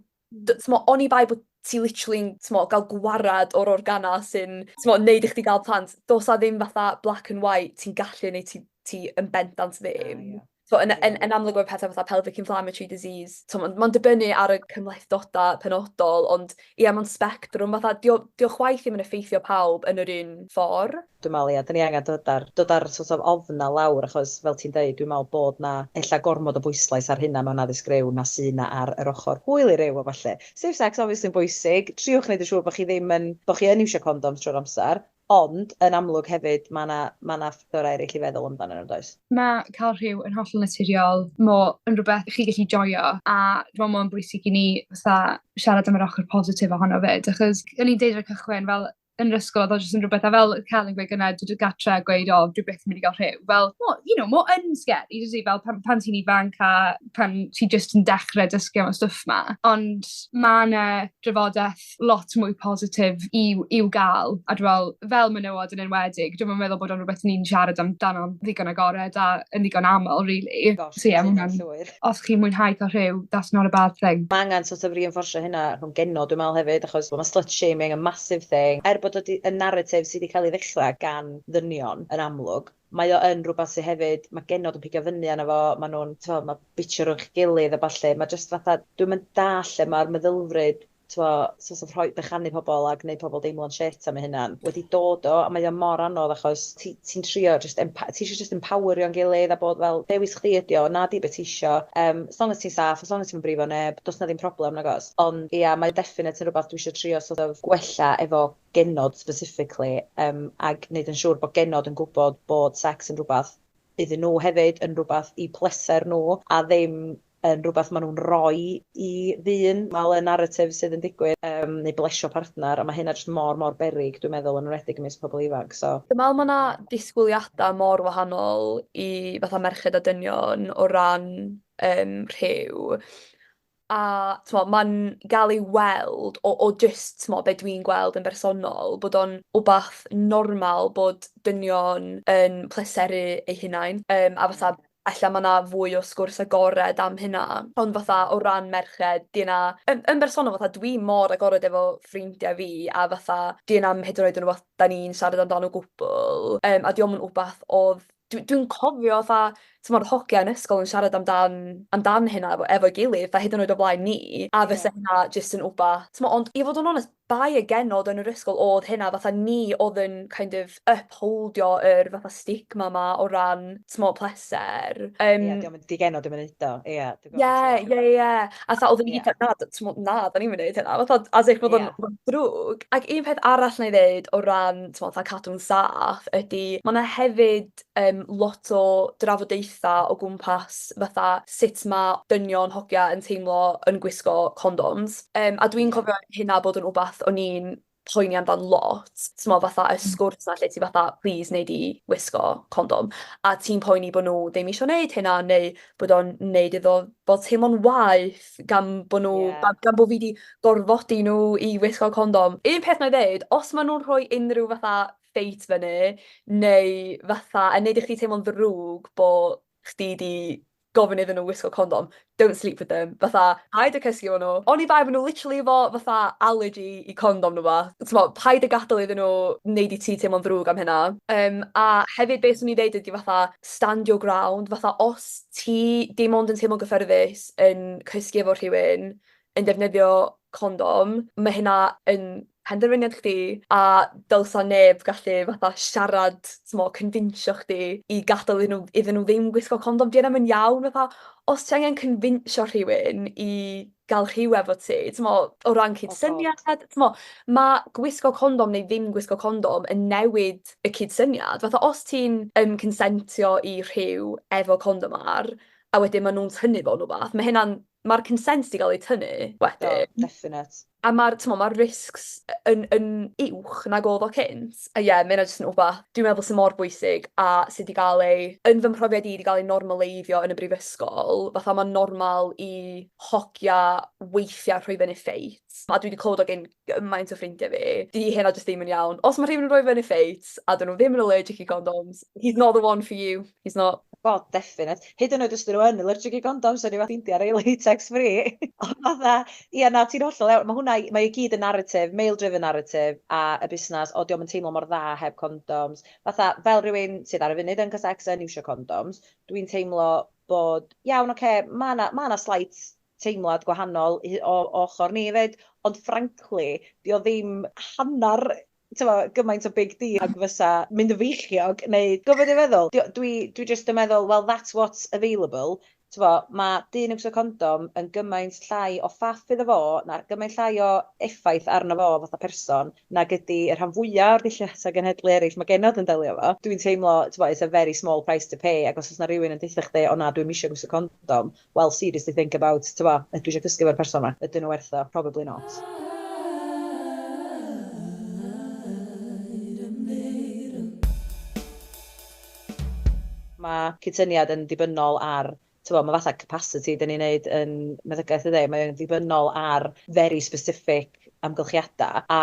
t'mo, oni bai bod ti literally'n, t'mo, gael gwarad o'r organa sy'n, t'mo, neud i chdi gael plant, does 'na ddim fatha black and white, ti'n gallu neu ti yn bendant ddim. So, yn amlwg mae pethau fatha pelvic inflammatory disease, so, mae'n dibynnu ar y cymhlethdodau penodol, ond ie, mae'n spectrwm, fatha, di o chwaith ddim yn effeithio pawb yn yr un ffordd. Dwi'n meddwl, ie, dyn ni angen dod ar sort of ofn 'na lawr, achos fel ti'n deud, dwi'n meddwl bod na ella gormod o bwyslais ar hynna mewn addysg rhyw na sy'n na ar yr ochr hwyl i ryw a falle. Safe sex obviously yn bwysig, triwch wneud yn siŵr bod chi ddim yn, bod chi yn iwsio condoms trwy'r amser, ond yn amlwg hefyd mae yna ma 'na ffactorau eraill i feddwl amdano nhw, does? Mae cael rhyw yn hollol naturiol, mo yn rhywbeth chi gallu joio, a dwi'n meddwl mae'n bwysig i ni fatha siarad am yr ochr positif ohono fyd, achos o'n i'n deud ar y cychwyn fel yn yr ysgol, oedd o jyst yn rhywbeth, a fel Celyn gweud gynna, dod gatre a gweud, "O, dwi byth yn mynd i gael rhyw." Fel, mo, mo yn scary, dydy, fel pan ti'n ifanc a pan ti just yn dechrau dysgu am y stwff ma. Ond ma' 'na drafodaeth lot mwy positif i'w gael. A dwi'n meddwl, fel menywod yn enwedig, dwi'n meddwl bod o'n rhywbeth ni'n siarad amdano ddigon agored a yn ddigon aml, really. Gosh, So, yeah, ma' cytuno'n hwnna'n llwyr. Os chi'n mwynhau cael rhyw, that's not a bad thing. Mae angen sort of reinforcio hynna rhwng genod, dwi'n meddwl hefyd, achos mae slut shaming yn massive thing. Er bod o y narrative sydd wedi cael ei ddechrau gan ddynion yn amlwg, mae o yn rhywbeth sydd hefyd, mae genod yn pigo fyny arno fo, maen nhw'n, t'mo, mae bitio rhwng gilydd a ballu, mae just fatha, dwi'n mynd dall lle mae'r meddylfryd, t'mo, sort of rhoi, bychanu pobl a gwneud pobl deimlo'n shit am eu hunan, wedi dod o, a mae o mor anodd achos ti'n trio just, ti isio just empowerio'n gilydd a bod fel, dewis chdi ydi o, na di beth ti isio, as long as ti'n saff, as long as ti'n brifo neb, does na ddim problem nagos. Ond ia, mae definite yn rhywbeth dwi eisiau trio sort of gwella efo genod specifically, ac wneud yn siŵr bod genod yn gwybod bod sex yn rhywbeth iddyn nhw hefyd, yn rhywbeth i pleser nhw, a ddim yn rhywbeth maen nhw'n rhoi i ddyn. Mae'n y narrative sydd yn digwydd, neu blesio partner, a mae hynna jyst mor, mor beryg, dwi'n meddwl, yn enwedig ymysg pobl ifanc. So. Dwi'n meddwl mae yna disgwyliadau mor wahanol i fatha merched a dynion o ran rhyw. A t'mo, mae'n gael ei weld o just t'mo, be dwi'n gweld yn bersonol, bod o'n wbath normal bod dynion yn pleseru eu hunain. A fatha, ella ma' 'na fwy o sgwrs agored am hynna. Ond fatha o ran merched, 'di yna... Yn bersonol fatha dwi mor agored efo ffrindiau fi a fatha 'di yna'm hyd yn oed yn rwbath 'dan ni'n siarad amdano o gwbl. A 'di o'm yn wbath o'dd dwi'n cofio fatha t'mod hogia yn ysgol yn siarad amdan hynna efo'i gilydd, fatha hyd yn oed o flaen ni, a fysa hynna jyst yn wbath t'mo', ond i fod yn onest, bai y genod yn yr ysgol o'dd hynna, fatha ni o'dd yn kind of upholdio yr fatha stigma 'ma o ran t'mo' pleser. Ie, dio'm yn, di genod ddim yn neud o. Ie, dwi'n gwbod Ie, beth ti'n ie. A fatha oedden ni gyd na, t'mo' na, 'dan ni'm yn neud hynna, fatha as if bod o'n ddrwg. Ac un peth arall 'nai ddeud o ran t'mo' fatha cadw'n saff ydi ma' 'na hefyd lot o drafodaetha o gwmpas fatha sut ma' dynion hogia yn teimlo yn gwisgo condoms. A dwi'n cofio hynna bod yn wbath o'n i'n poeni amdan lot. T'mo' fatha y sgwrs 'na lle ti fatha, "Please wnei di wisgo condom?" A ti'n poeni bo' nhw ddim isio neud hynna neu bod o'n neud iddo fo teimlo'n waeth gan bo' nhw gan bo' fi 'di gorfodi nhw i wisgo condom. Un peth 'nai ddeud, os ma' nhw'n rhoi unrhyw fatha ffeit fyny neu fatha yn neud i chdi teimlo'n ddrwg bo' chdi 'di gofyn iddyn nhw wisgo condom, don't sleep with them. Fatha, paid â cysgu efo nhw. Oni bai bo' nhw literally efo fatha allergy i condom neu wbath. T'mo', paid â gadael iddyn nhw neud i ti teimlo'n ddrwg am hynna. A hefyd beth swn i'n ddeud ydi fatha stand your ground. Fatha os ti dim ond yn teimlo'n gyffyrddus yn cysgu efo rhywun yn defnyddio condom, mae hynna yn penderfyniad chdi a dylsa neb gallu fatha siarad, t'mo', convinsio chdi i gadael iddyn nhw ddim gwisgo condom. 'Di hynna'm yn iawn, fatha os ti angen convinsio rhywun i gael rhyw efo ti, t'mo', o ran Oh God. cydsyniad, t'mo', ma' gwisgo condom neu ddim gwisgo condom yn newid y cydsyniad. Fatha os ti'n consentio i rhyw efo condom ar, a wedyn ma' nhw'n tynnu fo neu wbath, ma' hynna'n, ma'r consent 'di gael ei tynnu wedyn. Do, definite. A ma'r, t'mo', ma'r risks yn uwch nag oedd o cynt. A ie, ma' hynna jyst yn wbath dwi'n meddwl sy'n mor bwysig a sydd 'di gael ei, yn fy mhrofiad i, 'di gael ei normaleiddio yn y brifysgol. Fatha ma'n normal i hogia weithia rhoi fyny ffeit. A dwi 'di clywed o gen gymaint o ffrindiau fi. 'Di hynna jyst ddim yn iawn. Os ma' rhywun yn rhoi fyny ffeit a 'dyn nhw ddim yn allergic i condoms, he's not the one for you. He's not. God, definite. Hyd yn oed os ydyn nhw yn allergic i condoms, so ni fath ffeindio rei latex free. Ond fatha, ia na, ti'n hollol iawn. Mae hwnna, mae i gyd yn narrative, male-driven narrative, a y busnes, o, dio'm yn teimlo mor dda heb condoms. Fatha, fel rhywun sydd ar y funud yn cael sex yn iwsio condoms, dwi'n teimlo bod, iawn, oce, okay, mae 'na ma slight teimlad gwahanol o ochr ni 'fyd, ond frankly, di o ddim hannar t'mo', gymaint o big deal ag fysa mynd yn feichiog neu gwybod be dwi'n feddwl? Dwi just yn meddwl, well, that's what's available. T'mo', mae dyn yn gwisgo condom yn gymaint llai o faff iddo fo, na gymaint llai o effaith arno fo fatha person, nag ydy y rhan fwyaf o'r dillad a genhedlu eraill mae genod yn delio fo. Dwi'n teimlo, t'mo', it's a very small price to pay, ac os oes 'na rhywun yn deutha chdi, "O na, dwi'm isio gwisgo condom," well, seriously think about, t'mo', ydw i eisiau cysgu efo'r person 'ma? Ydyn nhw werth o? Probably not. Mae cydsyniad yn ddibynnol ar, ti'n mae fatha capacity dyn ni'n neud yn meddygaeth ydy, mae'n ddibynnol ar very specific amgylchiadau, a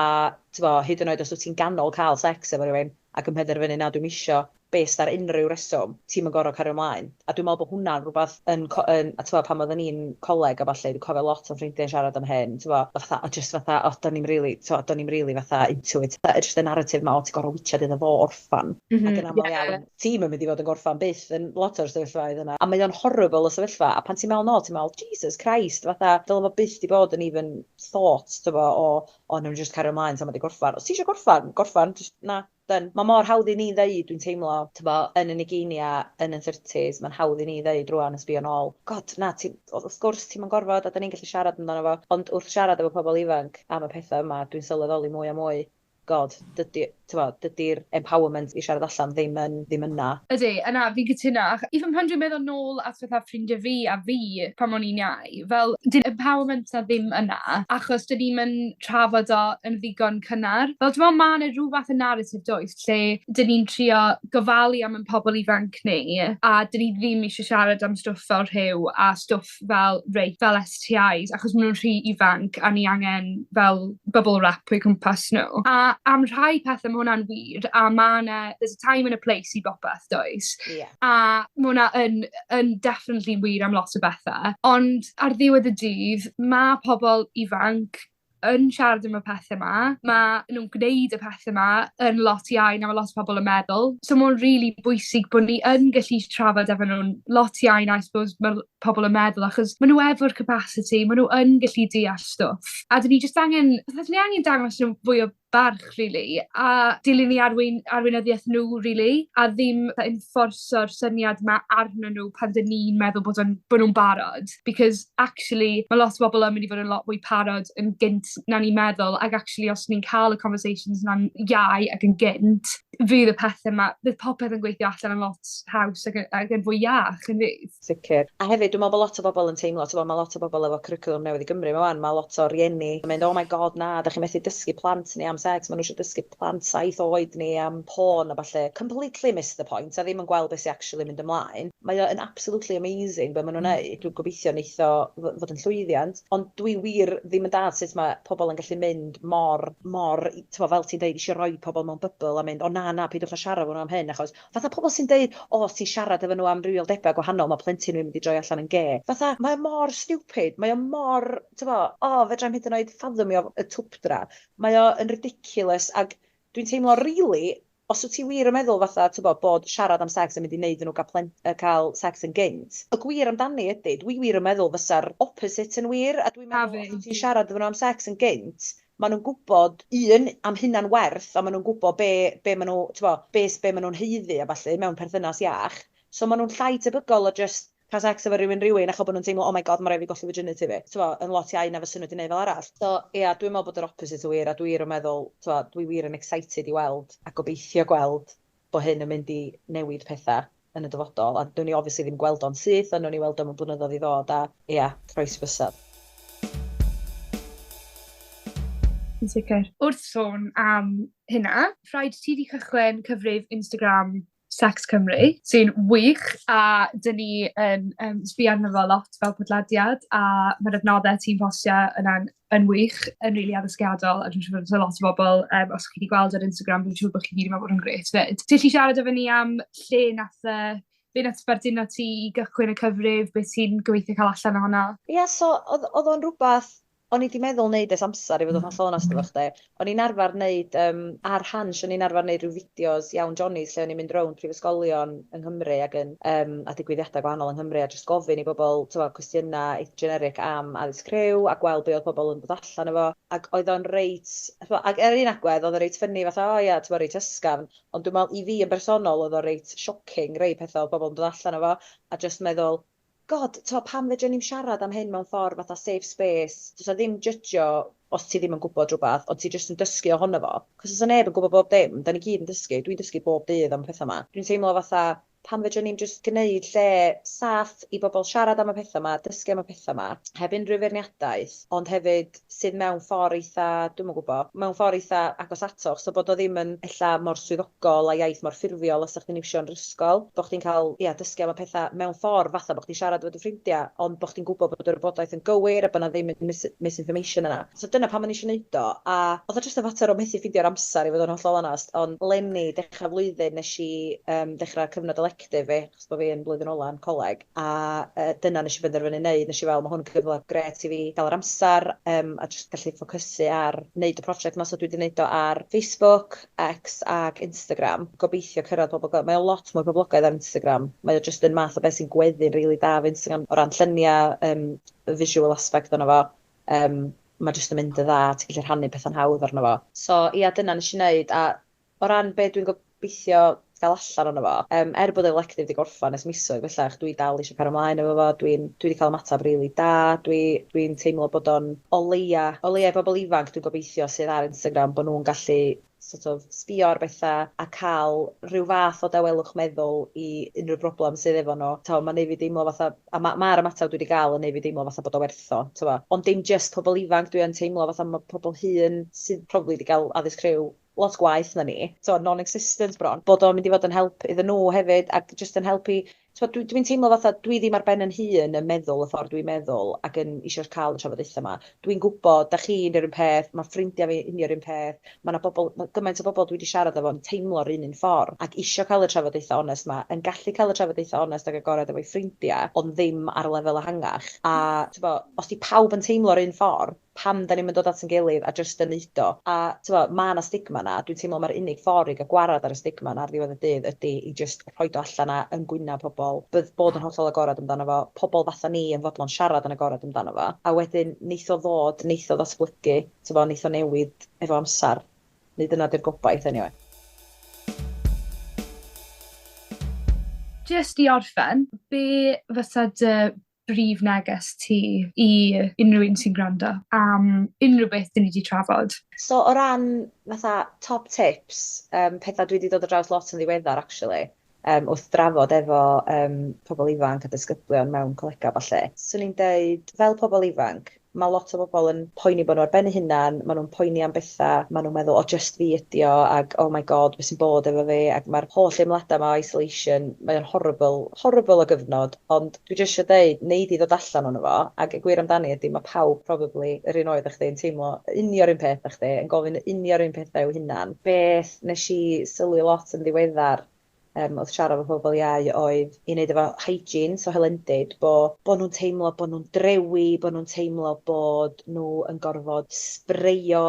ti'n hyd yn oed os wyt ti'n ganol cael sex efo rhywun ac yn penderfynu na dwi'n isio based ar unrhyw reswm, ti'n yn gorfod cario ymlaen. A dwi'n meddwl bod hwnna'n rhywbeth yn a ti'n pan oedden ni'n coleg a falle, dwi'n cofio lot o ffrindiau'n siarad am hyn, ti'n fatha, o just fatha, o, do'n i'm really, ti'n do'n i'm really fatha into it. Just y narrative ma, o, ti'n gorfod witsiad iddo fo orffan. Ac yn aml iawn, ti'n mynd i fod yn gorffan byth yn lot o'r sefyllfaoedd yna. A mae o'n horrible y sefyllfa, a pan ti'n meddwl nôl, ti'n meddwl, Jesus Christ, fatha, dyle fo byth di bod yn even thought, ti'n o, o, nhw'n just cario ymlaen, tan ma di gorffan. Os ti eisiau gorffan, gorffan, just, na, done. Mae mor hawdd i ni ddeud, dwi'n teimlo, t'bo, yn yn ugeinia, yn yn 30s, mae'n hawdd i ni ddeud rwan yn sbio nôl. God, na, ti, wrth gwrs ti'n gorfod, a da ni'n gallu siarad amdano fo. Ond wrth siarad efo pobl ifanc am y pethau yma, dwi'n sylweddoli mwy a mwy, God, dydy, dydy'r empowerment i siarad allan ddim, yn, ddim yna. Ydy, yna, fi'n cytuno. Even pan dwi'n meddwl nôl at fatha ffrindiau fi a fi pan o'n i'n iau, fel, dy'r empowerment na ddim yna, achos dyn ni'n mynd trafod o yn ddigon cynnar. Fel, dwi'n meddwl ma' 'na rhyw fath o narrative does, lle dyn ni'n trio gofalu am ein pobl ifanc ni, a dyn ni ddim eisiau siarad am stwff fel rhyw a stwff fel rape, fel STIs, achos maen nhw'n rhy ifanc a ni angen fel bubble wrap o'i cwmpas nhw. A am rhai pethau mae hwnna'n wir, a ma' 'na, there's a time and a place i bopeth, does? A ma' hwnna yn definitely wir am lot o bethau. Ond ar ddiwedd y dydd, mae pobl ifanc yn siarad am y pethau yma, mae nhw'n gwneud y pethau yma yn lot iau na mae lot o pobl yn meddwl. So mae'n really bwysig bod ni yn gallu trafod efo nhw'n lot iau na I suppose mae pobl yn meddwl, achos maen nhw efo'r capacity, maen nhw yn gallu deall stwff. A dyn ni just angen, dyn ni angen dangos nhw fwy o barch, really, a dilyn i arweinyddiaeth nhw, really, a ddim enforco'r syniad yma arnyn nhw pan dyn ni'n meddwl bod nhw'n barod. Because, actually, mae lot o bobl yn mynd i fod yn lot fwy parod yn gynt na ni'n meddwl, ac actually, os ni'n cael y conversations na'n iau ac yn gynt, fydd y pethau yma, fydd popeth yn gweithio allan yn lot haws ac yn fwy iach, yn fydd. Sicr. A hefyd, dwi'n meddwl bod lot o bobl yn teimlo, ti'n mae lot o bobl efo cwricwlwm newydd i Gymru, mae mae lot o rieni yn mynd, "Oh my God, na, da chi'n methu dysgu plant ni am sex, maen nhw eisiau dysgu plant 7 oed ni am porn a falle." Completely miss the point, a ddim yn gweld beth sy'n actually mynd ymlaen. Mae o yn absolutely amazing be maen nhw'n neud. Dwi'n gobeithio neith o fod yn llwyddiant, ond dwi wir ddim yn dallt sut mae pobl yn gallu mynd mor, mor, ti'n fel ti'n deud, eisiau rhoi pobl mewn bubble a mynd, "O na, na, peidiwch â siarad efo nhw am hyn," achos fatha pobl sy'n deud, "O, os ti'n siarad efo nhw am rywioldebau gwahanol, mae plentyn nhw'n mynd i droi allan yn gay." Fatha, mae o mor stupid, mae o mor, ti'n bo, o, fedrai'm hyd yn oed fathomio y twpdra. Mae o yn ridiculous, ac dwi'n teimlo, really, os wyt ti wir yn meddwl fatha, ti'n bo, bod siarad am sex yn mynd i wneud nhw cael sex yn gynt, y gwir amdani ydy, dwi wir yn meddwl fysa'r opposite yn wir, a dwi'n meddwl, os wyt ti'n siarad efo nhw am sex yn gynt, maen nhw'n gwybod, un, am hunan werth, a maen nhw'n gwybod be maen nhw, ti'n bo, be maen nhw'n haeddu a ballu mewn perthynas iach. So maen nhw'n llai tebygol o just cael sex efo rhywun achos bod nhw'n teimlo, "Oh my God, mae rhaid fi golli virginity fi." Ti'n bo, yn lot iau na fysa nhw wedi gwneud fel arall. So, ia, yeah, dwi'n meddwl bod yr opposite yn wir, a dwi wir yn meddwl, ti'n bo, dwi wir yn excited i weld, a gobeithio gweld bod hyn yn mynd i newid pethau yn y dyfodol. A dwi'n ni obviously ddim gweld o'n syth, ond nhw'n ni weld o'n blynyddoedd i ddod, a ia, yeah, croesi bysedd. Yn sicr. Wrth sôn am hynna, rhaid ti di cychwyn cyfrif Instagram Sex Cymru, sy'n wych, a dyn ni yn sbio arno fo lot fel podlediad, a mae'r adnoddau ti'n postio yna'n yn wych, yn rili really addysgiadol, a dwi'n siŵr bod lot o bobl, os chi wedi gweld ar Instagram, dwi'n siŵr bod chi gyd yn meddwl bod yn grêt fyd. Ti'n gallu siarad efo ni am lle nath, be nath sbarduno ti i gychwyn y cyfrif, beth ti'n gobeithio cael allan ohono? Ie, yeah, so oedd o'n rhywbeth o'n i 'di meddwl wneud ers amser i fod yn hollol onest efo chdi. O'n i'n arfer wneud, ar Hansh, o'n i'n arfer wneud rhyw fideos Iawn Johnny's lle o'n i'n mynd rownd prifysgolion yng Nghymru ac yn, a digwyddiadau gwahanol yng Nghymru a jyst gofyn i bobl, t'mo', cwestiynau eitha generic am addysg rhyw a gweld be oedd pobl yn dod allan efo. Ac oedd o'n reit, ac ar un agwedd oedd o'n reit funny fatha, o ia, t'mo', reit ysgafn. Ond dwi'n meddwl i fi yn bersonol oedd o'n reit shocking rei pethau oedd pobl yn dod allan efo a jyst meddwl, God, t'mo', pam fedrwn ni'm siarad am hyn mewn ffordd fatha safe space? Does 'na ddim judgio os ti ddim yn gwybod rhywbeth, ond ti jyst yn dysgu ohono fo. Cos os 'na neb yn gwybod bob dim, da ni gyd yn dysgu, dwi'n dysgu bob dydd am pethau 'ma. Dwi'n teimlo fatha, Pam fedrwn ni'm jyst gneud lle saff i bobl siarad am y petha 'ma, dysgu am y petha 'ma, heb unrhyw feirniadaeth, ond hefyd sydd mewn ffordd eitha, dwi'm yn gwybod, mewn ffordd eitha agos atoch, so bod o ddim yn ella mor swyddogol a iaith mor ffurfiol os 'sa chdi'n iwsio yn yr ysgol, bo' chdi'n cael, ia, dysgu am y petha mewn ffordd fatha bo' chdi'n siarad efo dy ffrindiau, ond bo' chdi'n gwybod bod yr wybodaeth yn gywir a bod 'na ddim misinformation yna. So dyna pam o'n i eisiau neud o, a oedd o jyst yn fater o methu ffeindio'r amser i fod yn hollol onest, ond leni, dechrau flwyddyn, nes i dechrau cyfnod elective fi, achos bod fi yn blwyddyn ola yn coleg, a dyna nes i benderfynu wneud. Nes i fel, mae hwn yn gyfle grêt i fi gael yr amser a jyst gallu ffocysu ar wneud y prosiect yma. So dwi wedi wneud o ar Facebook, X ac Instagram. Gobeithio cyrraedd pobl. Mae o lot mwy poblogaidd ar Instagram. Mae o jyst yn math o beth sy'n gweddu'n rili da efo Instagram o ran lluniau, y visual aspect ono fo. Mae jyst yn mynd yn dda, ti'n gallu rhannu pethau'n hawdd arno fo. So ia, dyna nes i wneud, a o ran be dwi'n gobeithio gael allan ono fo, er bod elective wedi gorffan ers misoedd bellach, dwi dal eisiau cario ymlaen efo fo, dwi wedi cael ymateb rili da, dwi teimlo bod o'n o leia i bobl ifanc dwi'n gobeithio sydd ar Instagram, bod nhw'n gallu sort of sbio ar bethau a cael rhyw fath o dawelwch meddwl i unrhyw broblem sydd efo nhw. T'o, mae'n neud fi deimlo fatha, a mae'r ymateb dwi wedi gael yn neud fi deimlo fatha bod o werth o, t'bo. Ond dim just pobl ifanc, dwi yn teimlo fatha mae pobl hŷn sydd probably wedi cael addysg rhyw lot gwaeth na ni, so non-existent bron, bod o'n mynd i fod yn help iddyn nhw hefyd, ac jyst yn helpu. T'bo, dwi'n teimlo fatha dwi ddim ar ben yn hun yn meddwl y ffordd dwi'n meddwl ac yn eisiau cael y trafodaethau yma. Dwi'n gwybod, da chi'n yr un peth, mae ffrindiau fi union yr un peth, mae 'na bobl, ma' gymaint o bobl dwi wedi siarad efo yn teimlo'r un un ffordd ac isio cael y trafodaethau onest 'ma, yn gallu cael y trafodaethau onest ac agored efo'u ffrindiau, ond ddim ar lefel ehangach. A t'bo, os di pawb yn teimlo'r un ffordd, pam da ni'n mynd dod at yn gilydd a jyst yn neud o? A t'bo, ma' 'na stigma 'na, dwi'n teimlo mae'r unig ffordd i gael gwarad ar y stigma 'na ar ddiwedd y dydd ydy i jyst rhoid o allan a yn gwynab pobl, bod yn hollol agored amdano fo, pobl fatha ni yn fodlon siarad yn agored amdano fo, a wedyn neith o ddod, neith o ddatblygu, t'bo, neith o newid efo amser. Neu dyna di'r gobaith anyway. Just i orffen, be fysa dy brif neges ti i unrhyw un sy'n gwrando am unrhyw beth dyn ni wedi trafod? So o ran fatha top tips, pethau dwi wedi dod ar draws lot yn ddiweddar actually, wrth drafod efo pobl ifanc a disgyblion mewn colega falle. Swn i'n deud, fel pobl ifanc, mae lot o bobl yn poeni bod nhw ar ben eu hunan, maen nhw'n poeni am bethau, maen nhw'n meddwl, "O, just fi ydi o," ac "Oh my God, beth sy'n bod efo fi?" Ac mae'r holl ymladau yma o isolation, mae'n horrible, horrible o gyfnod, ond dwi jyst eisiau deud, neud i ddod allan ono fo, ac y gwir amdani ydy, mae pawb probably yr un oed â chdi yn teimlo union un peth â chdi, yn gofyn union un pethau i'w hunan. Beth nes i sylwi lot yn ddiweddar wrth siarad efo pobl iau oedd i wneud efo hygiene, so hylendid, bo nhw'n teimlo bod nhw'n drewi, bod nhw'n teimlo bod nhw yn gorfod sbreio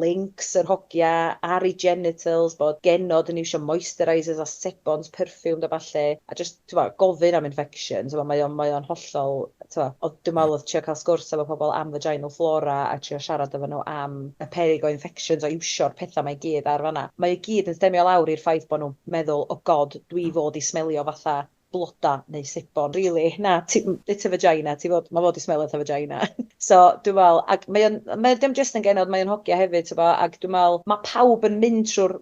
Lynx yr hogia ar eu genitals, bod genod yn iwsio moisturisers a sebons, perfume a ballu, a just, t'bo, gofyn am infections, t'bo, mae o'n hollol, t'bo, oedd dwi'n meddwl oedd trio cael sgwrs efo pobl am vaginal flora a trio siarad efo nhw am y peryg o infections o iwsio'r pethau mae i gyd ar fanna. Mae i gyd yn stemio lawr i'r ffaith bod nhw'n meddwl, "Oh God, dwi fod i smelio fatha bloda neu sebon." Really, na, it's a vagina, ti fod, mae fod i smelio fatha vagina. So, dwi'n meddwl, ac mae o'n, mae dim jyst yn genod, mae o'n hogia hefyd, ti'n bo, ac dwi'n meddwl, mae pawb yn mynd trwy'r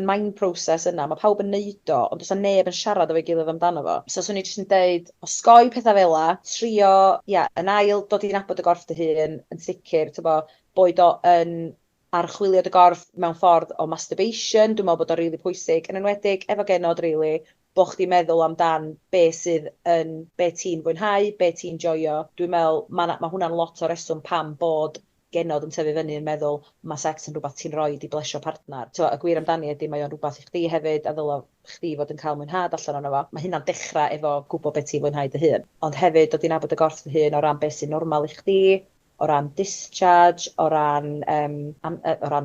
mind process yna, mae pawb yn neud o, ond does 'na neb yn siarad efo'i gilydd amdano fo. So, swn i jyst yn deud, osgoi pethau fel 'a, trio, ia, yn ail, dod i nabod y gorff dy hun, yn sicr, ti'n bo, boed o yn archwilio dy gorff mewn ffordd o masturbation, dwi'n meddwl bod o'n rili pwysig, yn enwedig efo genod, rili, bo chdi'n meddwl amdan be sydd yn, be ti'n fwynhau, be ti'n joio. Dwi'n meddwl, ma hwnna'n lot o reswm pam bod genod yn tyfu fyny yn meddwl mae sex yn rhywbeth ti'n rhoi i blesio partner. T'mo, y gwir amdani ydy mae o'n rhywbeth i chdi hefyd, a ddyla chdi fod yn cael mwynhad allan ono fo. Mae hynna'n dechrau efo gwybod beth ti'n fwynhau dy hun. Ond hefyd dod i nabod y gorff dy hun o ran beth sy'n normal i chdi, o ran discharge, o ran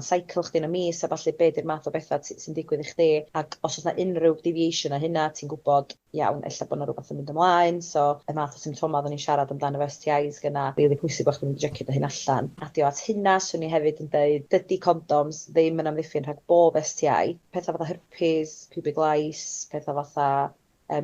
cycle chdi yn y mis, a falle be di'r math o bethau sy'n digwydd i chdi. Ac os oes 'na unrhyw deviation o hynna, ti'n gwybod, iawn, ella bod 'na rhywbeth yn mynd ymlaen. So, y math o symptomau oedden ni'n siarad amdano efo STIs gyna, rili pwysig bod chdi'n mynd i checio dy hun allan. Adio at hynna, swn i hefyd yn deud, dydy condoms ddim yn amddiffyn rhag bob STI. Pethau fatha herpes, pubic lice, pethau fatha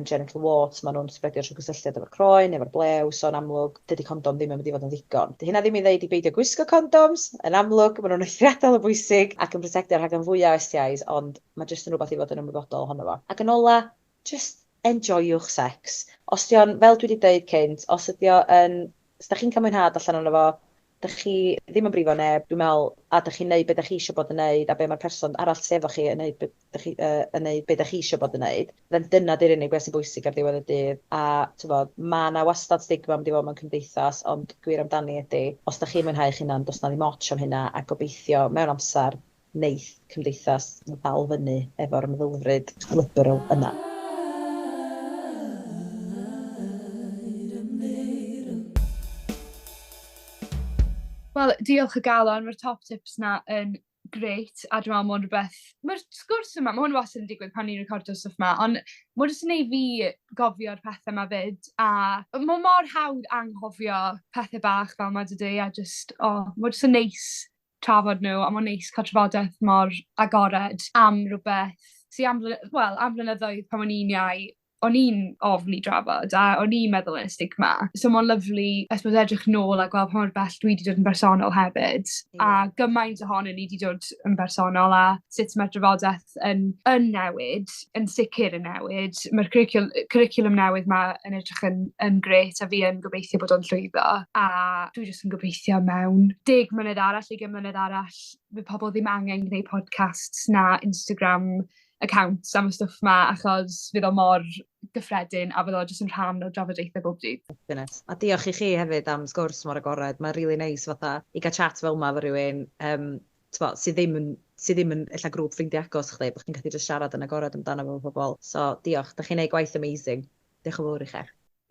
genital warts, maen nhw'n spreadio trwy gysylltiad efo'r croen, efo'r blew, so yn amlwg, dydy condom ddim yn mynd i fod yn ddigon. Dy hynna ddim i ddeud i beidio gwisgo condoms, yn amlwg, maen nhw'n eithriadol o bwysig ac yn protectio rhag yn fwyaf o STIs, ond mae jyst yn rhywbeth i fod yn ymwybodol ohono fo. Ac yn ola, Just enjoywch sex. Os di o'n, fel dwi wedi dweud cynt, os ydi o yn, os da chi'n cael mwynhad allan ono fo, da chi ddim yn brifo neb, dwi'n meddwl, a da chi'n neud be da chi eisiau bod yn neud, a be mae'r person arall sy efo chi yn neud be da chi, yn neud be da chi eisiau bod yn neud, then dyna di'r unig beth sy'n bwysig ar ddiwedd y dydd. A t'mod, ma' 'na wastad stigma mynd i fod mewn cymdeithas, ond gwir amdani ydy, os da chi'n mwynhau eich hunan, does 'na ddim ots am hynna, a gobeithio mewn amser neith cymdeithas ddal fyny efo'r meddylfryd liberal yna. Wel, diolch o galon, mae'r top tips 'na yn grêt, a dwi me'wl ma' o'n rwbeth ma'r sgwrs yma, ma' hwn wastad yn digwydd pan ni'n recordio stwff 'ma, on' ma' jyst yn neu' fi gofio'r pethe 'ma 'fyd, a ma' mor hawdd anghofio pethe bach fel 'ma dydi, a jyst, o, ma' jyst yn neis trafod n'w, a ma'n neis ca'l trafodaeth mor agored am rwbeth sy am wel, am flynyddoedd pan o'n i'n iau, o'n i'n ofni drafod a o'n i'n meddwl yn y stigma. So ma'n lyfli, I suppose, edrych nôl a gweld pa mor bell dwi 'di dod yn bersonol hefyd. A gymaint ohonon ni 'di dod yn bersonol a sut mae'r drafodaeth yn newid, yn sicr yn newid. Mae'r cwricwlwm newydd 'ma yn edrych yn grêt a fi yn gobeithio bod o'n llwyddo. A dwi jyst yn gobeithio mewn 10 mlynedd arall, 20 mlynedd arall, fydd pobl ddim angen gwneud podcasts na Instagram accounts am y stwff 'ma, achos fydd o mor gyffredin a fydd o jyst yn rhan o drafodaethau bob dydd. Definite. A diolch i chi hefyd am sgwrs mor agored. Mae'n really neis fatha i gael chat fel yma efo rhywun t'bo, sydd ddim yn ella grŵp ffrindiau agos chdi, bod chdi'n gallu just siarad yn agored amdano fo pobl. So diolch, da chi'n neud gwaith amazing. Diolch yn fawr i chi.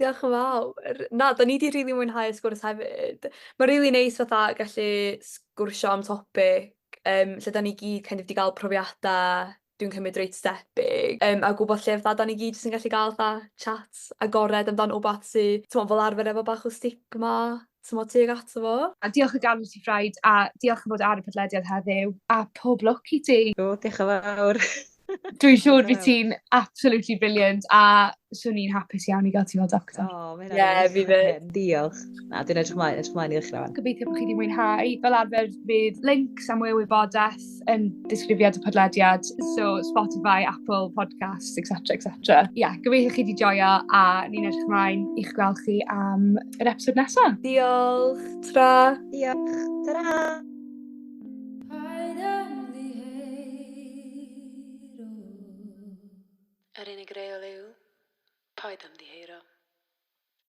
Diolch yn fawr. Na, da ni 'di rili mwynhau y sgwrs hefyd. Mae'n rili neis fatha gallu sgwrsio am topic lle da ni gyd kind of 'di gael profiadau dwi'n cymryd reit debyg, a gwybod lle fatha da ni gyd jyst yn gallu gael fatha chat agored amdan wbath sy, t'mo', fel arfer efo bach o stigma, t'mo', tuag ato fo. A diolch o galon ti, Ffraid, a diolch am fod ar y podlediad heddiw, a pob lwc i ti. O, diolch yn fawr. Dwi'n siŵr fydd ti'n absolutely brilliant, a swn i'n hapus iawn i gael ti fel doctor. O, mae hynna'n Ie, fi fyd. Diolch. Na, dwi'n edrych ymlaen i ddechrau wan. Gobeithio bod chi wedi mwynhau. Fel arfer fydd links am mwy o wybodaeth yn disgrifiad y podlediad, so Spotify, Apple Podcasts, etc, etc. Ie, yeah, gobeithio chi wedi joio a ni'n edrych ymlaen i'ch gweld chi am yr episod nesaf. Diolch. Tra. Diolch. Ta-ra! Paid ymddiheuro. Yr unig reol yw, paid ymddiheuro.